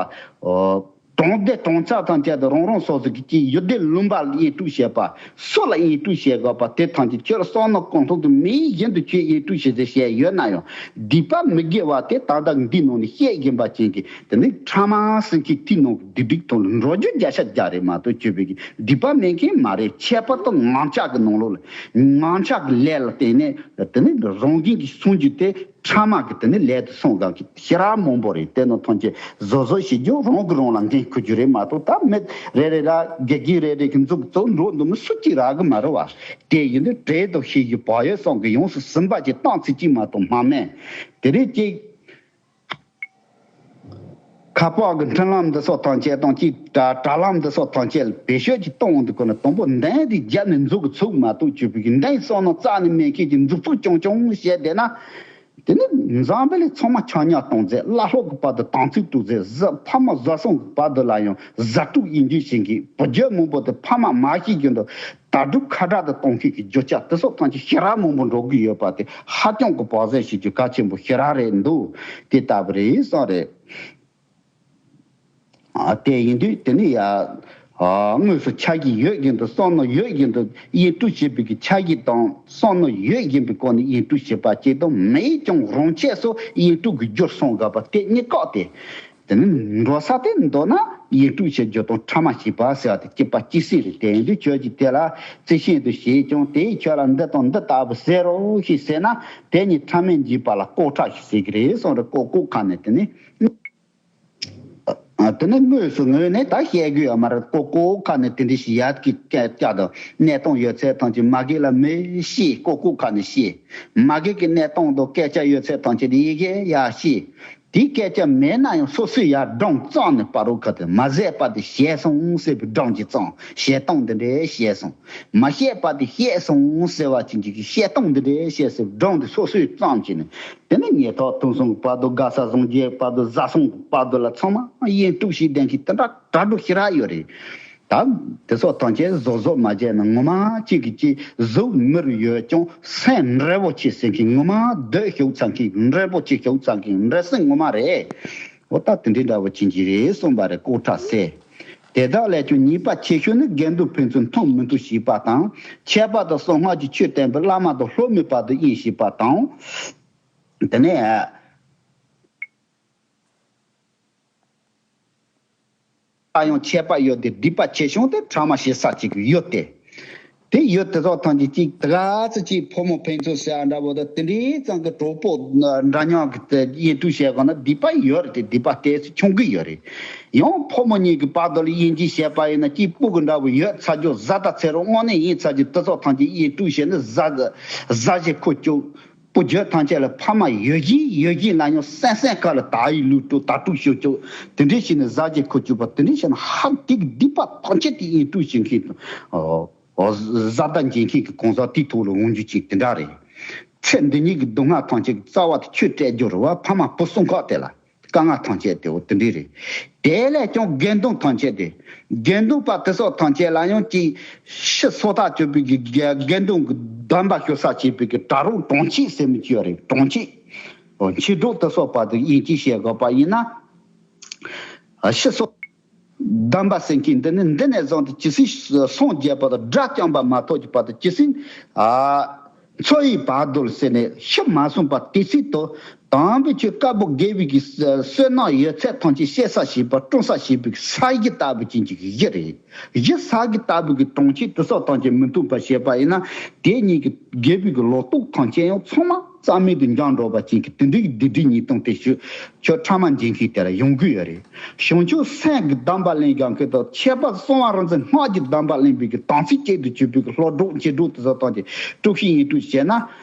གྲོང་སྡེ་གྲོང་ཚོ་ཐམས་ཅད་དུ་རང་རང་སོ་སོ་གི་ཅིག་ཡུལ་སྡེ་ལུང་པ་དབྱེན་དཀྲུག་བྱེད་པ། སུ་ལ་དབྱེན་དཀྲུག་བྱེད་དགོས་པ་དེ་ཐམས་ཅད་ཁྱོད་ལ་བསམ་མནོ་ཀུན་སློང་དུ་མེད་བཞིན་དུ་ཁྱོད་དབྱེན་དཀྲུག་བྱེད་ཚེ་བཤད་ཡོད་ན་ཡང་སྡིག་པ་མི་དགེ་བ་དེ་ད་ལྟ་འདི་ནང་ནས་བཤད་བཞིན་པ་ཅན་གྱི་དེ་ནི་ཕྲ་མ་སེང་གེ་ཐིག་ནང་གི་སྡིག་སྒྲིབ་དང་འགྲོ་རྒྱུ་བརྒྱ་ཆ་བརྒྱ་རེད་མ་གཏོགས་ཆོས་པའི་གི་སྡིག་པ་མེད་མཁན་མ་རེད། ཁྱད་པར་དུ་ངང་ཆགས་ཀྱི་ནང་ལོགས་ལ་ངང་ཆགས་ཀྱི་ལས་ལ་བརྟེན་ནས་དེ་ནི་རང་བཞིན་གྱི་སངས་རྒྱས་དེ་ཕྲ་མ་གི་དེ་ནི་ལས་དུ་སོང་གང་གི་ཤེས་རབ་མང་པོ་རེད། དེ་ནི་ཐམས་ཅད་བཟོ་བཟོ་བྱེད་རྒྱུ་རང་གི་རང་ལ་འགན་འཁུར་རྒྱུ་རེད་མ་གཏོགས་ད་མི་རེ་རེ་ར་དགེ་རྒན་རེ་རེ་གི་མཛུབ་གཙོ་འགྲོ་འདུག་མི་སུ་གཅིག་རག་གི་མ་རེད་བ། དེ་ཡིན་དུས་བྲེལ་དང་ཤེས་རྒྱུ་བག་ཡོད་སོགས་ཀྱི་ཡོངས་སུ་ཟིན་པ་ཅིག་བཏང་ཚིག་གཅིག་མ་གཏོགས་མ་མེད། དེ་རེད་ཅིག་ཁ་པར་གྱི་འཕྲིན་ལམ་འདི་སོགས་ཐམས་ཅད་དང་གཅིག་དྲ་དྲ་ལམ་འདི་སོགས་ཐམས་ཅད་ལ་བེད་སྤྱོད་ཀྱིས་གཏོང་འདི་ཁོ་ན་དང་པོ་འདན་འདི་རྒྱབ་ནས་མཛུབ་ཀྱི་ཚུགས་མ་གཏོགས་བཅུག་པའི་གི་འདན་བསམ་མནོ་རྩ་ནས་མེད་མཁན་གྱི་མཛུབ་ཚུགས་ཆུང་ཆུང་བྱས་བསྡད་ན། དེ་ནི་འཛམ་བུ་གླིང་ཚང་མ་ཆག་ཉག་གཏོང་མཛད། བླ་སློབ་ཀྱི་བར་དུ་དམ་ཚིག་དཀྲུགས་མཛད། བཟའ་ཕ་མ་བཟའ་ཚང་གི་བར་དུ་ལ་ཡང་བཟའ་དཀྲུག་དབྱེན་དཀྲུག་བྱེད་མཁན་བུ་རྒྱུད་མང་པོ་དེ་ཕ་མ་མ་ཤེས་རྒྱུ་འདུག་དག་སྒྲུབ་ཁ་དྲག་ཏུ་གཏོང་མཁན་གྱི་རྒྱུ་ཆ་དེ་སོགས་ཐམས་ཅད་ཤེས་རབ་མང་པོ་འགྲོ་གི་ཡོད་པ་དེ་ཧ་ཅང་གི་བག་ཟན་བྱེད་རྒྱུ་གལ་ཆེན་པོ་ཤེས་རབ་རེད་འདུག་དེ་ལྟ་བུ་རེད་བསམ་རེད། ཨ་དེ་ཡིན་དུས་དེ་ནི་ཡ་ དངོས་སུ་ཆ་ཤས་ཡོད་བཞིན་དུ་བསམ་མནོ་ཡོད་བཞིན་དུ་དབྱིངས་སྒྲུབ་བྱེད་པའི་གི་ཆ་ཤས་དང་བསམ་མནོ་ཡོད་བཞིན་པའི་སྒོ་ནས་དབྱིངས་སྒྲུབ་བྱེད་པ་གཅིག་དང་མེད་ཀྱང་རང་ཆས་སུ་དབྱིངས་སྒྲུབ་ཀྱི་རྒྱུར་སོང་དགོས་པ་དེ་གཉིས་ཀ་སྟེ། དེ་ནི་འགྲོ་ས་དེ་མདོར་ན་དབྱིངས་སྒྲུབ་བྱེད་རྒྱུ་དང་ཕྲ་མ་ཞེས་པ་ཟེར་བ་དེ་གཅིག་པ་གཅིག་སེ་རེད། དེ་ཡིན་དུས་ཁྱོད་ཀྱིས་དེ་ལ་རྩི་ཤིང་དུ་བྱེད་ཀྱང་དེའི་ཁྱོད་ལ་འདི་དང་འདི་ལྟ་བུ་ཟེར་རོ་ཞེས་ཟེར་ན་དེ་ཉིད་ཕྲ་མས་འཇིག་པ་ལ་ལྐོག་ཕྲ་ཞེས་ཟེར་གྱི་རེད་གསུངས་རེད། ལྐོག་ལྐོག་ཁ་ནས་དེ་ནི། དེ་ནི་དངོས་སུ་ངོས་ནས་ད་བཤད་རྒྱུ་ཡོད་མ་རེད། ལྐོག་ལྐོག་ཁ་ནས་དེ་འདྲ་ཞིག་ཡ་གི་སྐད་ཀྱག་དང་གནས་སྟངས་ཡོད་ཚད་ཐམས་ཅད་མ་གི་ལ་མི་ཤེས། ལྐོག་ལྐོག་ཁ་ནས་ཤེས། མ་གི་གི་གནས་སྟངས་དང་སྐད་ཆ་ཡོད་ཚད་ཐམས་ཅད་ཡི་གེ་ཡ་ཤེས། དེའི་སྐད་ཆ་མེད་ན་ཡང་སོ་སོས་ཡ་སྒྲུང་བརྩམས་ནས་པ་རོ་ཁ་དེ་མ་ཟད་པ་དེ་བཤད་སོང་ཟེར་བའི་སྒྲུང་ཅིག་བརྩམས། བཤད་སྟངས་འདི་འདྲས་བཤད་སོང་། མ་བཤད་པ་དེ་བཤད་སོང་ཟེར་བ་ཅན་གྱི་བཤད་སྟངས་འདི་འདྲས་བཤད་ཟེར་བའི་སྒྲུང་དེ་སོ་སོས་བརྩམས་བྱས་ནས། དེ་ནི་ཉེ་ཐག་ཐུན་གསུམ་གྱི་བར་དུ་དགའ་ས་གཟུང་རྒྱས་བར་དུ་བཟའ་སོང་གི་བར་དུ་ལ་ཚང་མ་དབྱིངས་སྒྲུབ་བྱེད་ལྡན་མཁན་དེ་འདྲ་གྲ་སྒྲིག་ཞེ་དྲག་ཡོད་རེད། ད་དེ་ཚོ་ཐམས་ཅད་བཟོ་བཟོ་མ་བྱས་ན་ངོ་མ་གཅིག་གིས་གཅིག་གཟུགས་མིར་ཡོད་ཀྱང་སེམས་འབྲས་བུ་ཆེ་ཟེར་མཁན། ངོ་མ་སྡོད་ཤོག་ཚང་མཁན་འབྲས་བུ་ཆེ་ཤོག་ཚང་མཁན་འབྲས་སེམས་ངོ་མ་རེད། འོ་ད་དེ་འདྲའི་འདྲ་བོ་ཅན་གྱི་རེད་གསུངས་པ་རེད། ལྐོག་ཕྲ་ཟེར། དེ་དག་ལས་ཀྱང་ཉེས་པ་ཆེ་ཤོས་ནི་དགེ་འདུན་ཕན་ཚུན་མཐུན་མི་མཐུན་ཞེས་པ་དང་། ཁྱད་པར་དུ་གསང་སྔགས་ཀྱི་ཆོས་བསྟན་པའི་བླ་མ་དང་སློབ་མའི་བར་དུ་དབྱེན་ཞེས་པ་དང་། དེ་ནས། ད་ཡང་ཁྱད་པར་ཡོད་དེ་སྡིག་པ་ཆེ་ཆུང་དེ་ཕྲ་མ་ཞེ་ས་གཅིག་ཡོད་དེ། དེ་ཡོད་དེ་ཚོ་ཐམས་ཅད་གཅིག་དེ་ག་ཚོད་གཅིག་ཕོ་མོ་ཕན་ཚུན་ཟེར་ཨ་འདྲ་བོ་དང་དེ་འདྲའི་ཙང་གི་གྲོགས་པོ་འདྲ་མཉམ་གི་དེ་དབྱེན་དཀྲུག་བྱས་གོ་ན་སྡིག་པ་ཡོད་རེད་དེ་སྡིག་པ་དེ་ཚོ་ཆུང་གི་ཡོད་རེད། ཡང་ཕོ་མོ་གཉིས་ཀྱི་བར་དུ་ལ་དབྱེན་གྱིས་བཤད་པ་ཡིན་ན་གཅིག་སྤུ་གུ་འདྲ་བོ་ཡོད་ཚ་རྒྱུ་བཟའ་ཟླ་ཚེ་རོགས་དངོས་གནས་ཡིན་ཚ་རྒྱུ་དེ་ཚོ་ཐམས་ཅད་དབྱེན་དཀྲུག་བྱས་ནས་བཟའ་བཟའ་བཞིན་ཁུ་བྱུག་སྤུ་རྒྱུད་ཐམས་ཅད་ལ་ཕ་མ་ཡོད་བཞིན་ཡོད་བཞིན་ལ་ཡང་སེམས་སེམས་ཁ་ལ་དག་ཡིག་ལུས་སྤྲོད་དག་སྤྲོད་ཞུ་བཅུག་དེ་འདྲའི་བྱས་ནས་བཟའ་བཅའ་ཁུ་བཅུག་པ་དེ་འདྲའི་བྱས་ན་ཧ་ཏིག་སྡིག་པ་ཐམས་ཅད་དེ་ཡིན་སྤྲོད་བྱེད་མཁན་དང་། བཟའ་ཟླ་འཇལ་མཁན་གྱི་གང་ཟག་དེའི་ཐོག་ལ་འོང་རྒྱུ་ཅིག་དེ་འདྲ་རེད། ཚེ་འདི་ཉིད་ཀྱི་སྡུག་བསྔལ་ཐམས་ཅད་ཀྱི་རྩ་བ་དེ་ཆོས་སྤྲད་རྒྱུ་རེད་བ། ཕ་མ་བུ་གསུམ་ཁག་དེ་ལ། དཀའ་ངལ་ཐམས་ཅད་དེ་འོ་དེ་འདྲས་རེད། དེ་ལས་ཀྱང་དགེ་འདུན་ཐམས་ཅད་དེ། དགེ་འདུན་པ་དེ་ཚོ་ཐམས་ཅད་ལ་ཡང་ཅིག་ཕྱི་སོ་ཐག་ཆོད་པའི་གི་དགེ་དགེ་འདུན་གྱི་སྡོམ་པ་ཞུ་ས་བྱེད་པའི་གི་གྲྭ་རོགས་གྲོང་ཁྱེར་ཟེར་མི་ཅིག་ཡོད་རེད། གྲོང་ཁྱེར། འོ་མཆེད་གྲོགས་དེ་ཚོ་བར་དུ་དབྱེན་དཀྲུག་བྱེད་དགོས་པ་ཡིན་ན། ཕྱི་སོ། སྡོམ་པ་ཟེར་མཁན་འདི་ནི་འདི་ནས་བཟུང་སྟེ་ཇི་སྲིད་སངས་རྒྱས་པ་དང་དགྲ་བཅོམ་པ་མ་ཐོབ་ཀྱི་བར་དུ་ཇི་སྲིད། ཨ། འཚོ་བའི་བར་དུ་ཟེར་ནས་ཤི་མ་སོང་བར་དེ་སྲིད་དུ། དམ་པའི་ཆོས་བཀའ་པོད་དགེ་བའི་གི་བསོད་ནམས་ཡོད་ཚད་ཐམས་ཅད་བཤད་ས་བྱེད་པ་སྲུང་ས་བྱེད་པའི་ས་གཞི་ལྟ་བུ་ཅན་གྱི་གཞི་རེད། གཞི་ས་གཞི་ལྟ་བུ་གི་གྲོང་ཁྱེར་དེ་ཚོ་ཐམས་ཅད་མི་མཐུན་པ་བྱེད་པ་ཡིན་ན་དེ་གཉིས་ཀྱི་དགེ་བའི་གི་ལོ་ཏོག་ཐམས་ཅད་ཡང་ཚང་མ་རྩ་མེད་དུ་འགྱངས་འགྲོ་བ་ཅན་གྱི་དེ་འདྲའི་གི་སྡིག་སྒྲིབ་ཉེས་ལྟུང་དེ་ཆོས་ཆོས་ཕྲ་མ་འཇལ་མཁན་དེ་ལ་ཡོང་གི་ཡོད་རེད། བྱང་ཆུབ་སེམས་ཀྱི་སྡོམ་པ་ལེན་དགོས་མཁན་དང་ཁྱད་པར་གསང་བ་རིག་འཛིན་སྔགས་ཀྱི་སྡོམ་པ་ལེན་པའི་གི་དམ་ཚིག་གཅིག་ཏུ་གྱུར་པའི་གི་སློབ་གྲོགས་མཆེད་གྲོགས་དེ་ཚོ་ཐམས་ཅད་དཀྲུག་ཤིང་དབྱེན་དཀྲུག་བྱས་ན།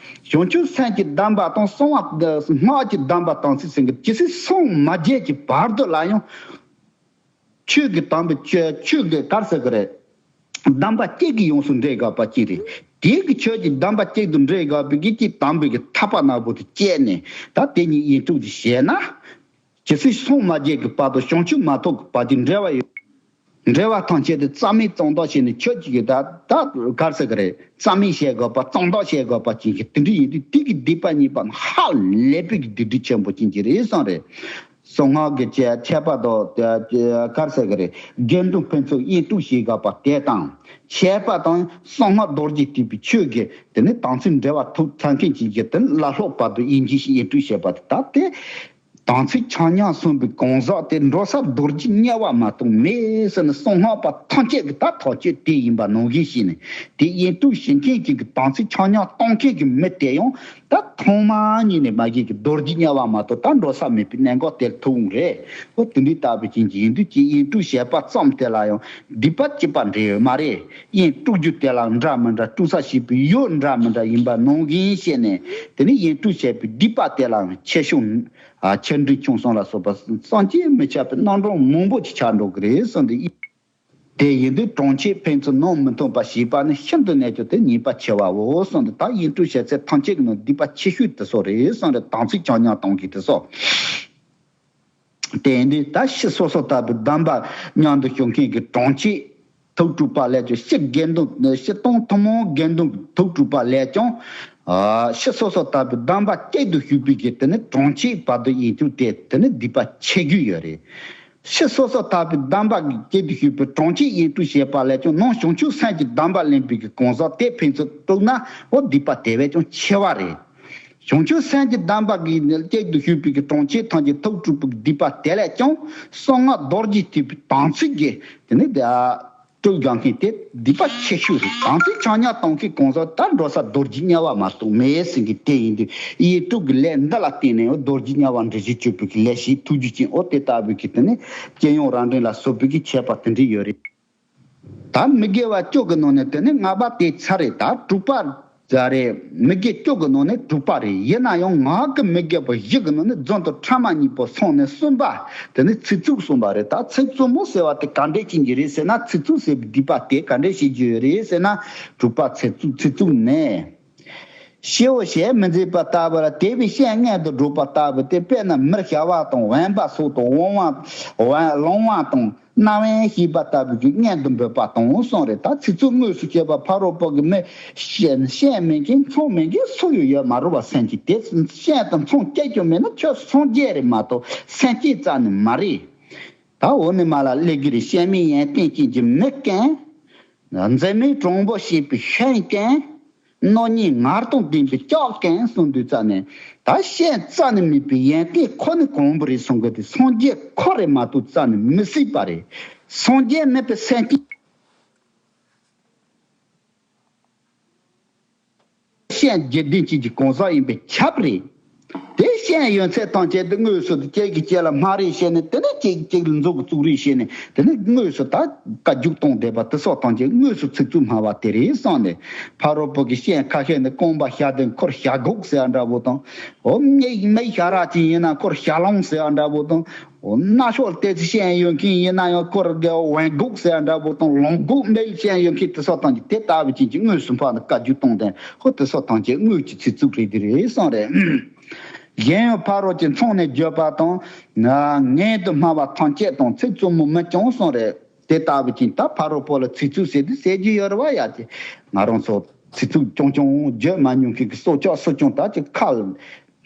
བྱང་ཆུབ་སེམས་ཀྱི་སྡོམ་པ་དང་གསང་བ་སྔགས་ཀྱི་སྡོམ་པ་དམ་ཚིག་ཟེར་མཁན་ཇི་སྲིད་སངས་མ་རྒྱས་ཀྱི་བར་དུ་ལ་ཡང་། ཆོས་ཀྱི་དམ་པའི་ཆོས་ཆོས་ཀྱི་ག་རེ་ཟེར་གི་རེད། སྡོམ་པ་གཅིག་གིས་ཡོངས་སུ་འདྲེ་དགོས་པ་གཅིག་རེད། དེའི་གི་ཆོས་ཀྱི་སྡོམ་པ་གཅིག་ཏུ་འདྲེ་དགོས་པའི་གི་ཅིག་དམ་པའི་གི་ཐག་པ་ནག་པོ་དེ་བཅད་ནས་ད་དེ་གཉིས་དབྱེན་དཀྲུག་ཅིག་བྱས་ན། ཇི་སྲིད་སངས་མ་རྒྱས་ཀྱི་བར་དུ་བྱང་ཆུབ་མ་ཐོབ་ཀྱི་བར་དུ་འབྲེལ་བ་ཡོད། འབྲེལ་བ་ཐམས་ཅད་དེ་རྩ་མེད་གཙང་དག་བྱས་ནས་ཆོས་ཀྱི་གི་ད་ད་ག་རེ་ཟེར་གི་རེད། རྩ་མེད་བྱེད་དགོས་པ་གཙང་དག་བྱེད་དགོས་པ་ཅན་གྱི་དེ་འདྲ་ཡིན་དུས་དེ་གི་སྡིག་པ་ཉེས་པ་ཧ་ལས་པའི་གི་སྡིག་སྒྲིབ་ཆེན་པོ་ཅན་གྱི་རེད་བསམ་རེད། གསང་སྔགས་ཀྱི་ཁྱད་ཁྱད་པར་དུ་ག་རེ་ཟེར་གི་རེད། དགེ་འདུན་ཕན་ཚུན་དབྱེན་དཀྲུག་བྱེད་དགོས་པ་དེ་དང་། ཁྱད་པར་དང་གསང་སྔགས་རྡོ་རྗེ་ཐེག་པའི་ཆོས་ཀྱི་དེ་ནི་དམ་ཚིག་འབྲེལ་བ་ཐུག་ཚར་མཁན་ཅན་གྱི་དེ་ནི་བླ་སློབ་བར་དུ་དབྱེན་གྱིས་དབྱེན་དཀྲུག་བྱེད་པ་དེ་ད་དེ། དམ་ཚིག་ཆ་མཉམ་སོན་པའི་གང་ཟག་དེ་འགྲོ་ས་རྡོ་རྗེ་དམྱལ་བ་མ་གཏོགས་མེད་ཟེར་ནས་གསང་སྔགས་པ་ཐམས་ཅད་ཀྱི་ད་ཐག་གཅོད་དེ་ཡིན་པ་ནང་བཞིན་བྱས་ནས་དེ་དབྱེན་དཀྲུག་བྱེད་མཁན་གྱི་དམ་ཚིག་ཆ་མཉམ་གཏོང་མཁན་གྱི་མི་དེ་ཡང་ད་ཐོག་མ་ཉིད་ནས་མ་གཞི་གི་རྡོ་རྗེ་དམྱལ་བ་མ་གཏོགས་ད་འགྲོ་ས་མེད་པའི་གནད་འགག་དེར་ཐུག་འོང་རེད། ཨོ་དེ་འདྲའི་ལྟ་བུ་ཅན་གྱི་ཡིན་དུས་ཀྱི་དབྱེན་དཀྲུག་བྱེད་པ་ཙམ་དེ་ལ་ཡང་སྡིག་པ་གཅིག་པ་འདྲེ་ཡོད་མ་རེད། དབྱེན་དཀྲུག་རྒྱུ་དེ་ལ་འདྲ་མི་འདྲ་དཀྲུག་ས་བྱེད་པའི་ཡུལ་འདྲ་མི་འདྲ་ཡིན་པ་ནང་བཞིན་བྱས་ནས་དེ་ནི་དབྱེན་དཀྲུག་བྱེད་པའི་སྡིག་པ་དེ་ལའང་ཆེ་ཆུང་། ཨ། ཆེ་འབྲིང་ཆུང་གསུམ་ལ་སོགས་པ་བསམ་གྱིས་མི་ཁྱབ་པའི་རྣམ་གྲངས་མང་པོ་ཅིག་ཆགས་འགྲོ་གི་རེད་གསུངས་ཏེ། དེ་ཡིན་དུས་གྲོང་ཁྱེར་ཕན་ཚུན་ནང་མི་མཐུན་པ་ཞེས་པ་ནི་ཤིན་ཏུ་གནོད་རྒྱུ་དེ་ཉེས་པ་ཆེ་བའོ་གསུངས་ཏེ། ད་དབྱེན་དཀྲུག་བྱེད་ཚད་ཐམས་ཅད་ཀྱི་ནང་སྡིག་པ་ཆེ་ཤོས་དེ་ཚོ་རེད་གསུངས་རེད། དམ་ཚིག་ཆ་མཉམ་གཏོང་གི་དེ་ཚོ། དེ་ཡིན་དུས་ད་ཕྱི་སོ་སོ་ལྟ་བུའི་སྡོམ་པ་མཉམ་དུ་ཞུགས་མཁན་གྱི་གྲོང་ཁྱེར། ཐུགས་སྤྲུགས་པ་ལས་ཀྱང་ཕྱི་དགེ་འདུན་ཕྱི་དང་ཐུན་མོང་དགེ་འདུན་གྱི་ཐུགས་སྤྲུགས་པ་ལས་ཀྱང་། ཨ། ཕྱི་སོ་སོ་ལྟ་བུའི་སྡོམ་པ་གཅིག་ཏུ་ཞུགས་པའི་གི་དེ་ནི་གྲོང་ཁྱེར་བར་དུ་དབྱེན་དཀྲུག་དེ་དེ་ནི་སྡིག་པ་ཆེ་རྒྱུ་ཡོད་རེད། ཕྱི་སོ་སོ་ཐར་པའི་གདམས་པ་གི་སྐྱེ་དུ་ཞུགས་པའི་གྲོང་ཁྱེར་དབྱིན་ཀྲུག་བྱེད་པ་ལས་ཀྱང་ནང་བྱང་ཆུབ་སེམས་ཀྱི་གདམས་པ་ལེན་པའི་གི་གང་ཟག་དེ་ཕན་ཚུན་གཏུག་ན་འོ་སྡིག་པ་དེ་བས་ཀྱང་ཆེ་བ་རེད། བྱང་ཆུབ་སེམས་ཀྱི་གདམས་པ་གི་སྐྱེ་དུ་ཞུགས་པའི་གི་གྲོང་ཁྱེར་ཐམས་ཅད་ཐུགས་སྤྲུགས་པའི་སྡིག་པ་དེ་ལས་ཀྱང་གསང་སྔགས་རྡོ་རྗེ་ཐེག་པའི་དམ་ཚིག་གི་དེ་ནི་དེ་སྤྲུལ་དགའ་མཁན་དེ་སྡིག་པ་ཆེ་ཤོས་རེད། དམ་ཚིག་ཆག་ཉར་གཏོང་མཁན་གང་ཟག་ད་འགྲོ་ས་རྡོ་རྗེ་དམྱལ་བ་མ་གཏོགས་མེད་ཟེར་མཁན་དེ་ཡིན་དུས་དབྱིན་ཀྲུག་གི་ལས་འདི་ལ་བརྟེན་ནས་རྡོ་རྗེ་དམྱལ་བ་འདྲེན་བྱེད་སྤྱོད་པའི་གི་ལས་ཤིག་ཐུགས་རྒྱུ་ཅན། འོ་དེ་ལྟ་བུའི་གི་དེ་ནི་སྐྱེ་ཡུམ་རབ་འབྲིང་ལ་སོགས་པའི་གི་ཁྱད་པར་དེ་འདྲ་ཡོད་རེད། ད་མི་དགེ་བ་བཅུ་གི་ནང་ནས་དེ་ནི་ལྔ་པ་དེ་ཚར་རེད། ད་དྲུག་པ་ཟ་རེད། མི་དགེ་བཅུ་གི་ནང་ནས་དྲུག་པ་རེད། ཡིན་ན་ཡང་ངག་གི་མི་དགེ་བ་བཞི་གི་ནང་ནས་རྫུན་དང་ཕྲ་མ་གཉིས་པོ་སོང་ནས་གསུམ་པ་དེ་ནི་ཚིག་རྩུབ་གསུམ་པ་རེད། ད་ཚིག་རྩུབ་མོ་ཟེར་བ་དེ་ག་འདྲས་ཅན་གྱི་རེད་ཟེར་ན། ཚིག་རྩུབ་ཟེར་བའི་སྡིག་པ་དེ་ག་འདྲས་བྱེད་རྒྱུ་ཡོད་རེད་ཟེར་ན། དྲུག་པ་ཚིག་རྩུབ། ཚིག་རྩུབ་ནས། སྐྱེ་བོ་ཞེས་མི་འཛིན་པ་ལྟ་བུ་ལ་དད་པའི་སྤྱན་མངལ་དུ་སྒྲོག་པ་ལྟ་བུ་སྟེ། དཔེར་ན་མིར་ཞ་བ་དང་། འོན་པ་སོགས་དང་། དབང་བ་ལོང་བ་དང་། རྣ་བན་ཞེས་པ་ལྟ་བུ་གི་མངལ་དུ་འབོད་པ་དང་གསུངས་རེད། ད་ཚིག་རྩུབ་དངོས་སུ་སྤྱད་པ་ཕ་རོལ་པོ་གི་མི་སྤྱན་མེད་མཁན་མཆོང་མེད་མཁན་སུ་ཡང་ཡོད་མ་རེད་བ། སེམས་ཀྱི་དེ་སྤྱན་དང་མཆོང་སྤྱད་ཀྱང་མེད་ན་ཁྱོད་སངས་རྒྱས་རེད་མ་གཏོགས་སེམས་ཅན་རྩ་ནས་མ་རེད། ད་འོ་ནི་མ་ལ་སླེབས་ཀྱི་རེད། སྤྱན་མིག་ཡོན་ཏན་ཅན་གྱི་མི་རྐྱང་། མཛེ་མོའི་གྲོང་པོ་ཞེས་པའི་ཤིང་རྐྱང་། སྣོད་སྙིང་ངར་དང་ལྡན་པའི་ལྕགས་རྐྱང་གསུངས་དུས་རྩ་ནས། ད་སྤྱན་རྩ་ནས་མེད་པའི་ཡོན་ཏན་ཁོ་ནི་གང་པོ་རེད་གསུང་གི་དེ་སངས་རྒྱས་ཁོ་རེད་མ་གཏོགས་རྩ་ནས་མི་སྲིད་པ་རེད། སངས་རྒྱས་མེད་པའི་སེམས་ཅན། སྤྱན་རྒྱལ་ལྡན་ཅན་གྱི་གང་ཟག་ཡིན་པས་ཁྱབ་རེད། དེ་སྤྱན་ཡོད་ཚད་ཐམས་ཅད་དེ་དངོས་སུ་དེ་གཅིག་གིས་གཅིག་ལ་སྨ་རེ་བྱས་ནས། དེ་ནས་གཅིག་གིས་གཅིག་ལ་མཛུབ་གུ་བཙུགས་རེས་བྱས་ནས། དེ་ནས་དངོས་སུ་ད་བཀའ་བརྒྱུད་གཏོང་བསྡད་པ་དེ་སོགས་ཐམས་ཅད་དངོས་སུ་ཚིག་རྩུབ་སྨྲ་བ་དེ་རེད་བསམ་ནས། ཕ་རོལ་པོ་གི་སྤྱན་ཁ་ཤས་ནི་རྐང་པ་བྱ་དེ་ཁོར་བྱ་སྒོག་ཟེར་བ་འདྲ་བོ་དང་། འོ་མིག་མིག་བྱ་ར་ཅིག་ཡིན་ན་ཁོར་བྱ་ལོང་ཟེར་བ་འདྲ་བོ་དང་། འོ་སྣ་ཤོག་ལྟེ་ཚེ་སྤྱན་ཡོད་མཁན་ཡིན་ན་ཡང་ཁོར་གི་ཝན་གུག་ཟེར་བ་འདྲ་བོ་དང་། ལོང་གུག་མིག་སྤྱན་ཡོད་མཁན་དེ་སོགས་ཐམས་ཅད་དེ་ལྟ་བུ་ཅན་གྱི་དངོས་སུ་འཕགས་ནས་བཀའ་བརྒྱུད་གཏོང་དོན་ཧོ་དེ་སོགས་ཐམས་ཅད་དངོས་ཀྱི་ཚིག་རྩུབ་རེད་དེ་རེད་བསམ་རེད། གཞན་ཡང་ཕ་རོལ་གྱི་མཚུངས་ནས་བརྗོད་པ་དང་། ངན་དུ་སྨྲ་བ་ཐམས་ཅད་དང་། ཚིག་རྩུབ་མོ་མི་སྐྱོང་གསུངས་རེད། དེ་ལྟ་བུ་ཅན་ད་ཕ་རོལ་པོ་ལ་ཚིག་རྩུབ་ཟེར་དུས་ཟེར་རྒྱུ་ཡོད་རེད་བ་ཡ། དེ་ང་རང་ཚོ་ཚིག་རྩུབ་རྐྱང་རྐྱང་བརྗོད་མ་མྱོང་མཁན་གྱི་སྲོག་ཆགས་སུ་ཀྱང་ད་ཅིག་ཁ་ལ་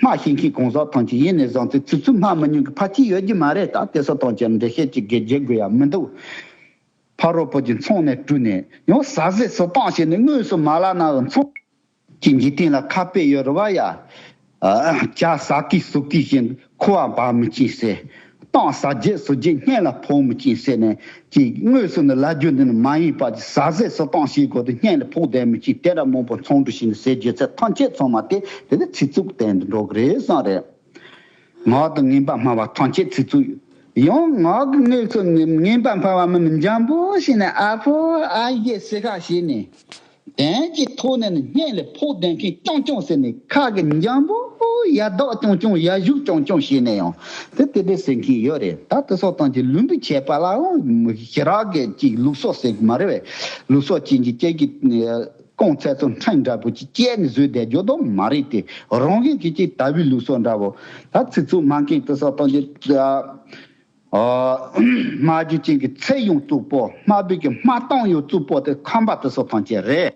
སྨྲ་ཤེས་མཁན་གང་ཟག་ཐམས་ཅད་ཡིན་ནས་བཟུང་སྟེ་ཚིག་རྩུབ་སྨྲ་མི་ཉན་གྱི་ཕ་ཅིག་ཡོད་རྒྱུ་མ་རེད། ད་དེ་སོགས་ཐམས་ཅད་འགྲེལ་བཤད་ཅིག་གི་བརྗེད་དགོས་ཡ་མི་འདུག་ཕ་རོལ་པོ་ཅིག་མཚུངས་ནས་གྲུབ་ནས་ཡང་ཟ་ཟས་སུ་བཏང་བྱས་ནས་དངོས་སུ་མ་ལབ་ནའང་མཚུངས་ཀྱི་འཇིག་རྟེན་ལ་ཁ་དཔེ་ཡོད་རེད་བ་ཡ། ཇ་ཟ་གི་ཟོ་གི་བཞིན་ཁུ་བ་འབབ་མི་ཅན་ཟེར། གཏམ་ཟ་རྒྱུ་ཟོ་རྒྱུ་སྙན་ལ་ཕོག་མི་ཅན་ཟེར་ནས་ཀྱི་དངོས་སུ་ནི་ལབ་རྒྱུ་འདི་ནི་མ་ཡིན་པ་ཅིག་ཟ་ཟས་སུ་བཏང་ཞེས་གོ་དུས་སྙན་ལ་ཕོག་བསྡད་མི་ཅན་དེ་འདྲ་མང་པོ་མཚུངས་འདྲ་ཞིག་ནི་ཟེར་རྒྱུ་ཚད་ཐམས་ཅད་ཚང་མ་དེ་དེ་ནི་ཚིག་རྩུབ་སྟེང་དུ་འགྲོ་གི་རེད་བསམ་རེད། ངག་དང་ངན་པ་སྨྲ་བ་ཐམས་ཅད་ཚིག་རྩུབ། ཡང་ངག་གི་ངོས་སུ་ངན་པ་སྨྲ་བ་མི་ནི་འཇམ་པོ་ཞིག་ནས་ཨ་ཕོ་ཨ་ཡེ་ཟེར་ཁ་ཞིག་ནས། དོན་གྱི་ཐོག་ནས་ནི་སྙན་ལས་ཕོག་བསྡད་མཁན་རྐྱང་རྐྱང་ཟེར་ནས་ཁ་གི་འཇམ་པོ་ཡ་དག་རྐྱང་རྐྱང་ཡ་གཞུག་རྐྱང་རྐྱང་བྱས་ནས་ཡང་དེ་དེ་འདྲ་ཟེར་མཁན་ཡོད་རེད། ད་དེ་སོགས་ཐམས་ཅད་ལུས་འདི་བྱས་པ་ལའང་ཞེ་དྲག་གི་ཅིག་ལུགས་སྲོལ་ཟེར་གི་མ་རེད་བས། ལུགས་སྲོལ་ཅན་གྱི་སྐད་ཀྱི་རྐང་ཚད་ཚོ་ཕྲན་འདྲ་པོ་ཅིག་བཅད་ནས་བཟོས་བསྡད་རྒྱུ་དང་མ་རེད་དེ། རང་བཞིན་གྱི་ཅིག་དལ་བའི་ལུགས་སྲོལ་འདྲ་བོ། ད་ཚིག་རྩུབ་སྨྲ་མཁན་དེ་སོགས་ཐམས་ཅད་སྨྲ་རྒྱུ་ཅན་གྱི་ཚིག་ཡང་རྩུབ་པོ། སྨྲ་བའི་གི་སྨྲ་སྟངས་ཡང་རྩུབ་པོ་དེ་ཁམས་པ་དེ་སོགས་ཐམས་ཅད་རེད།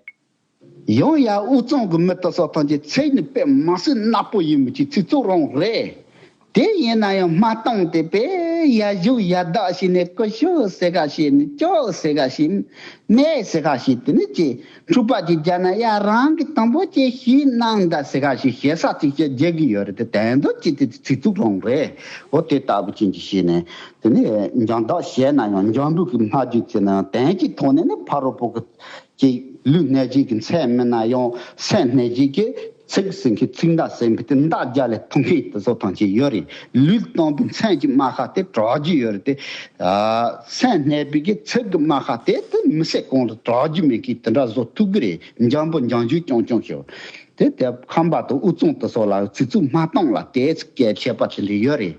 ཡང་ཡང་དབུས་གཙང་གི་མི་དེ་སོགས་ཐམས་ཅད་ཚིག་ནི་དཔེ་མ་སྲིད་ནག་པོ་ཡིན་མི་ཅིག་ཚིག་རྩུབ་རང་རེད། དེ་ཡིན་ན་ཡང་སྨྲ་སྟངས་དེ་དཔེ་ཡ་གཞུག་ཡ་དག་བྱས་ནས་ཀུ་ཤུ་ཟེར་ཁ་ཞིག་ནི་ཅོག་ཟེར་ཁ་ཞིག་མེད་ཟེར་ཁ་ཞིག་དེ་ནི་ཅི་འཁྲུག་པ་ཅིག་རྒྱག་ན་ཡ་རང་གི་དང་པོ་ཅིག་ཞུས་གནང་ད་ཟེར་ཁ་ཞིག་ཞེ་ས་ཅིག་བཤད་རྒྱག་གི་ཡོད་རེད། དེ་དོན་དུ་ཅི་དེ་ཚིག་རྩུབ་རང་རེད། འོ་དེ་ལྟ་བུ་ཅན་གྱི་ཞིག་ནས་དེ་ནི་འཇམ་དག་བཤད་ན་ཡང་འཇམ་པོ་གི་སྨྲ་རྒྱུ་ཅིག་ན་ཡང་དོན་གྱི་ཐོག་ནས་ནི་ཕ་རོལ་པོ་གི་ཅིག་ལུས་གནད་གཞི་གི་མཚན་མིན་ན་ཡང་སེམས་གནད་གཞི་གི་ཚིག་ཟེར་མཁན་ཚིག་མདའ་ཟེར་མཁན་དེ་མདའ་རྒྱབ་ལ་ཐུག་མཁན་དེ་ཚོ་ཐམས་ཅད་ཡོད་རེད། ལུས་སྟོང་པའི་མཚན་གྱི་རྨ་ཁ་དེ་དྲག་རྒྱུ་ཡོད་རེད་དེ། ཨ་སེམས་གནད་པའི་གི་ཚིག་གི་རྨ་ཁ་དེ་དེ་མི་ཚེ་གང་ལ་དྲག་རྒྱུ་མེད་མཁན་དེ་འདྲ་བཟོ་ཐུབ་གི་རེད། འཇམ་པོ་འཇམ་རྒྱུ་རྐྱང་རྐྱང་ཞིག་དེ་དེ་ཁམས་པ་དང་དབུས་གཙང་དེ་ཚོ་ལ་ཚིག་རྩུབ་སྨྲ་སྟངས་ལ་དེ་ཚིག་གི་ཁྱད་པར་དེ་འདྲ་ཡོད་རེད།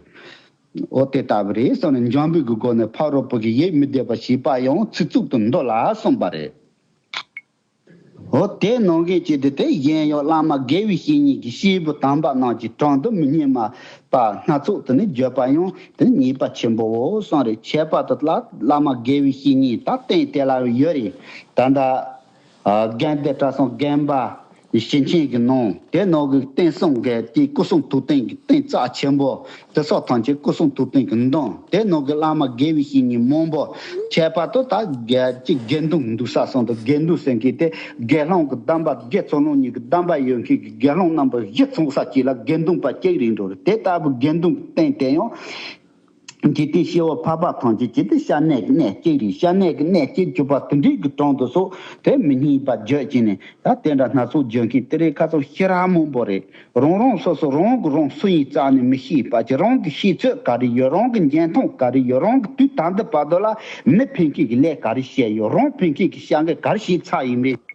འོ་དེ་ལྟ་བུ་རེད་བསམ་ནས་འཇམ་པོའི་གི་སྒོ་ནས་ཕ་རོལ་པོ་གི་ཡིད་མི་བདེ་བ་བྱེད་པ་ཡང་ཚིག་རྩུབ་ཏུ་འདོད་ལ་གསུངས་པ་རེད། འོ་དེ་ནང་བཞིན་བྱས་ཏེ་དེ་གཞན་ཡང་བླ་མ་དགེ་བའི་བཤེས་གཉེན་གྱི་སྐྱེས་བུ་དམ་པ་རྣམས་ཀྱི་དྲུང་དུ་མི་སྙན་སྨྲ་བ་སྣ་ཚོགས་དེ་ནི་བརྗོད་པ་ཡང་དེ་ནི་ཉེས་པ་ཆེན་པོའོ་གསུངས་རེད། ཁྱད་པར་དུ་ལ་བླ་མ་དགེ་བའི་བཤེས་གཉེན་ད་བསྟེན་དེ་ལ་ཡོད་རེད། ད་ལྟ་ཨ་དགོན་སྡེ་གྲྭ་ཚང་དགོན་པ། ཞིང་ཆེན་གྱི་ནང་དེ་ནང་གི་རྟེན་གསུམ་གྱི་དེ་སྐུ་གསུང་ཐུགས་རྟེན་གྱི་རྟེན་རྩ་ཆེན་པོ་དེ་སོགས་ཐམས་ཅད་སྐུ་གསུང་ཐུགས་རྟེན་གྱི་མདུན་དེ་ནང་གི་བླ་མ་དགེ་བའི་བཤེས་གཉེན་མང་པོ་ཁྱད་པར་དུ་ད་དགེ་ཅིག་དགེ་འདུན་འདུག་ས་སོང་དུ་དགེ་འདུན་ཟེར་མཁན་དེ་དགེ་སློང་གི་གདམས་པ་དགེ་ཚུལ་སློང་གཉིས་ཀྱི་གདམས་པ་ཡོད་མཁན་གྱི་དགེ་སློང་རྣམ་པ་གཞི་ཚོགས་ས་གཅིག་ལ་དགེ་འདུན་པ་གཅིག་རེད་འགྲོ་རེད། དེ་ལྟ་བུ་དགེ་འདུན་གྱི་རྟེན་དེ་ཡང་འཇིག་རྟེན་སྐྱེ་བོ་འཕགས་པ་ཐམས་ཅད་ཀྱི་དེ་སྐྱབས་གནས་ཀྱི་གནས་གཅིག་རེད། སྐྱབས་གནས་ཀྱི་གནས་གཅིག་གྱུར་པ་དེ་འདྲའི་གི་དོན་དུ་སོགས་དེ་མི་སྙན་པ་བརྗོད་ཀྱིན་ནས་ད་དེ་འདྲ་སྣ་ཚོགས་བརྗོད་མཁན་དེ་རིགས་ཁ་ཚོ་ཤེས་རབ་མང་པོ་རེད། རང་རང་སོ་སོ་རང་གི་རང་སུ་ཡིན་རྩ་ནས་མི་ཤེས་པ་ཅིག་རང་གི་ཤེས་ཚོད་ག་རེ་ཡོད། རང་གི་འཇོན་ཐང་ག་རེ་ཡོད། རང་གི་དུས་ད་ལྟ་བར་དུ་ལ་མི་ཕན་མཁན་གྱི་ལས་ག་རེ་བྱས་ཡོད། རང་ཕན་མཁན་གྱི་བྱ་འགུལ་ག་རེ་བྱས་ཚར་ཡིན་པས།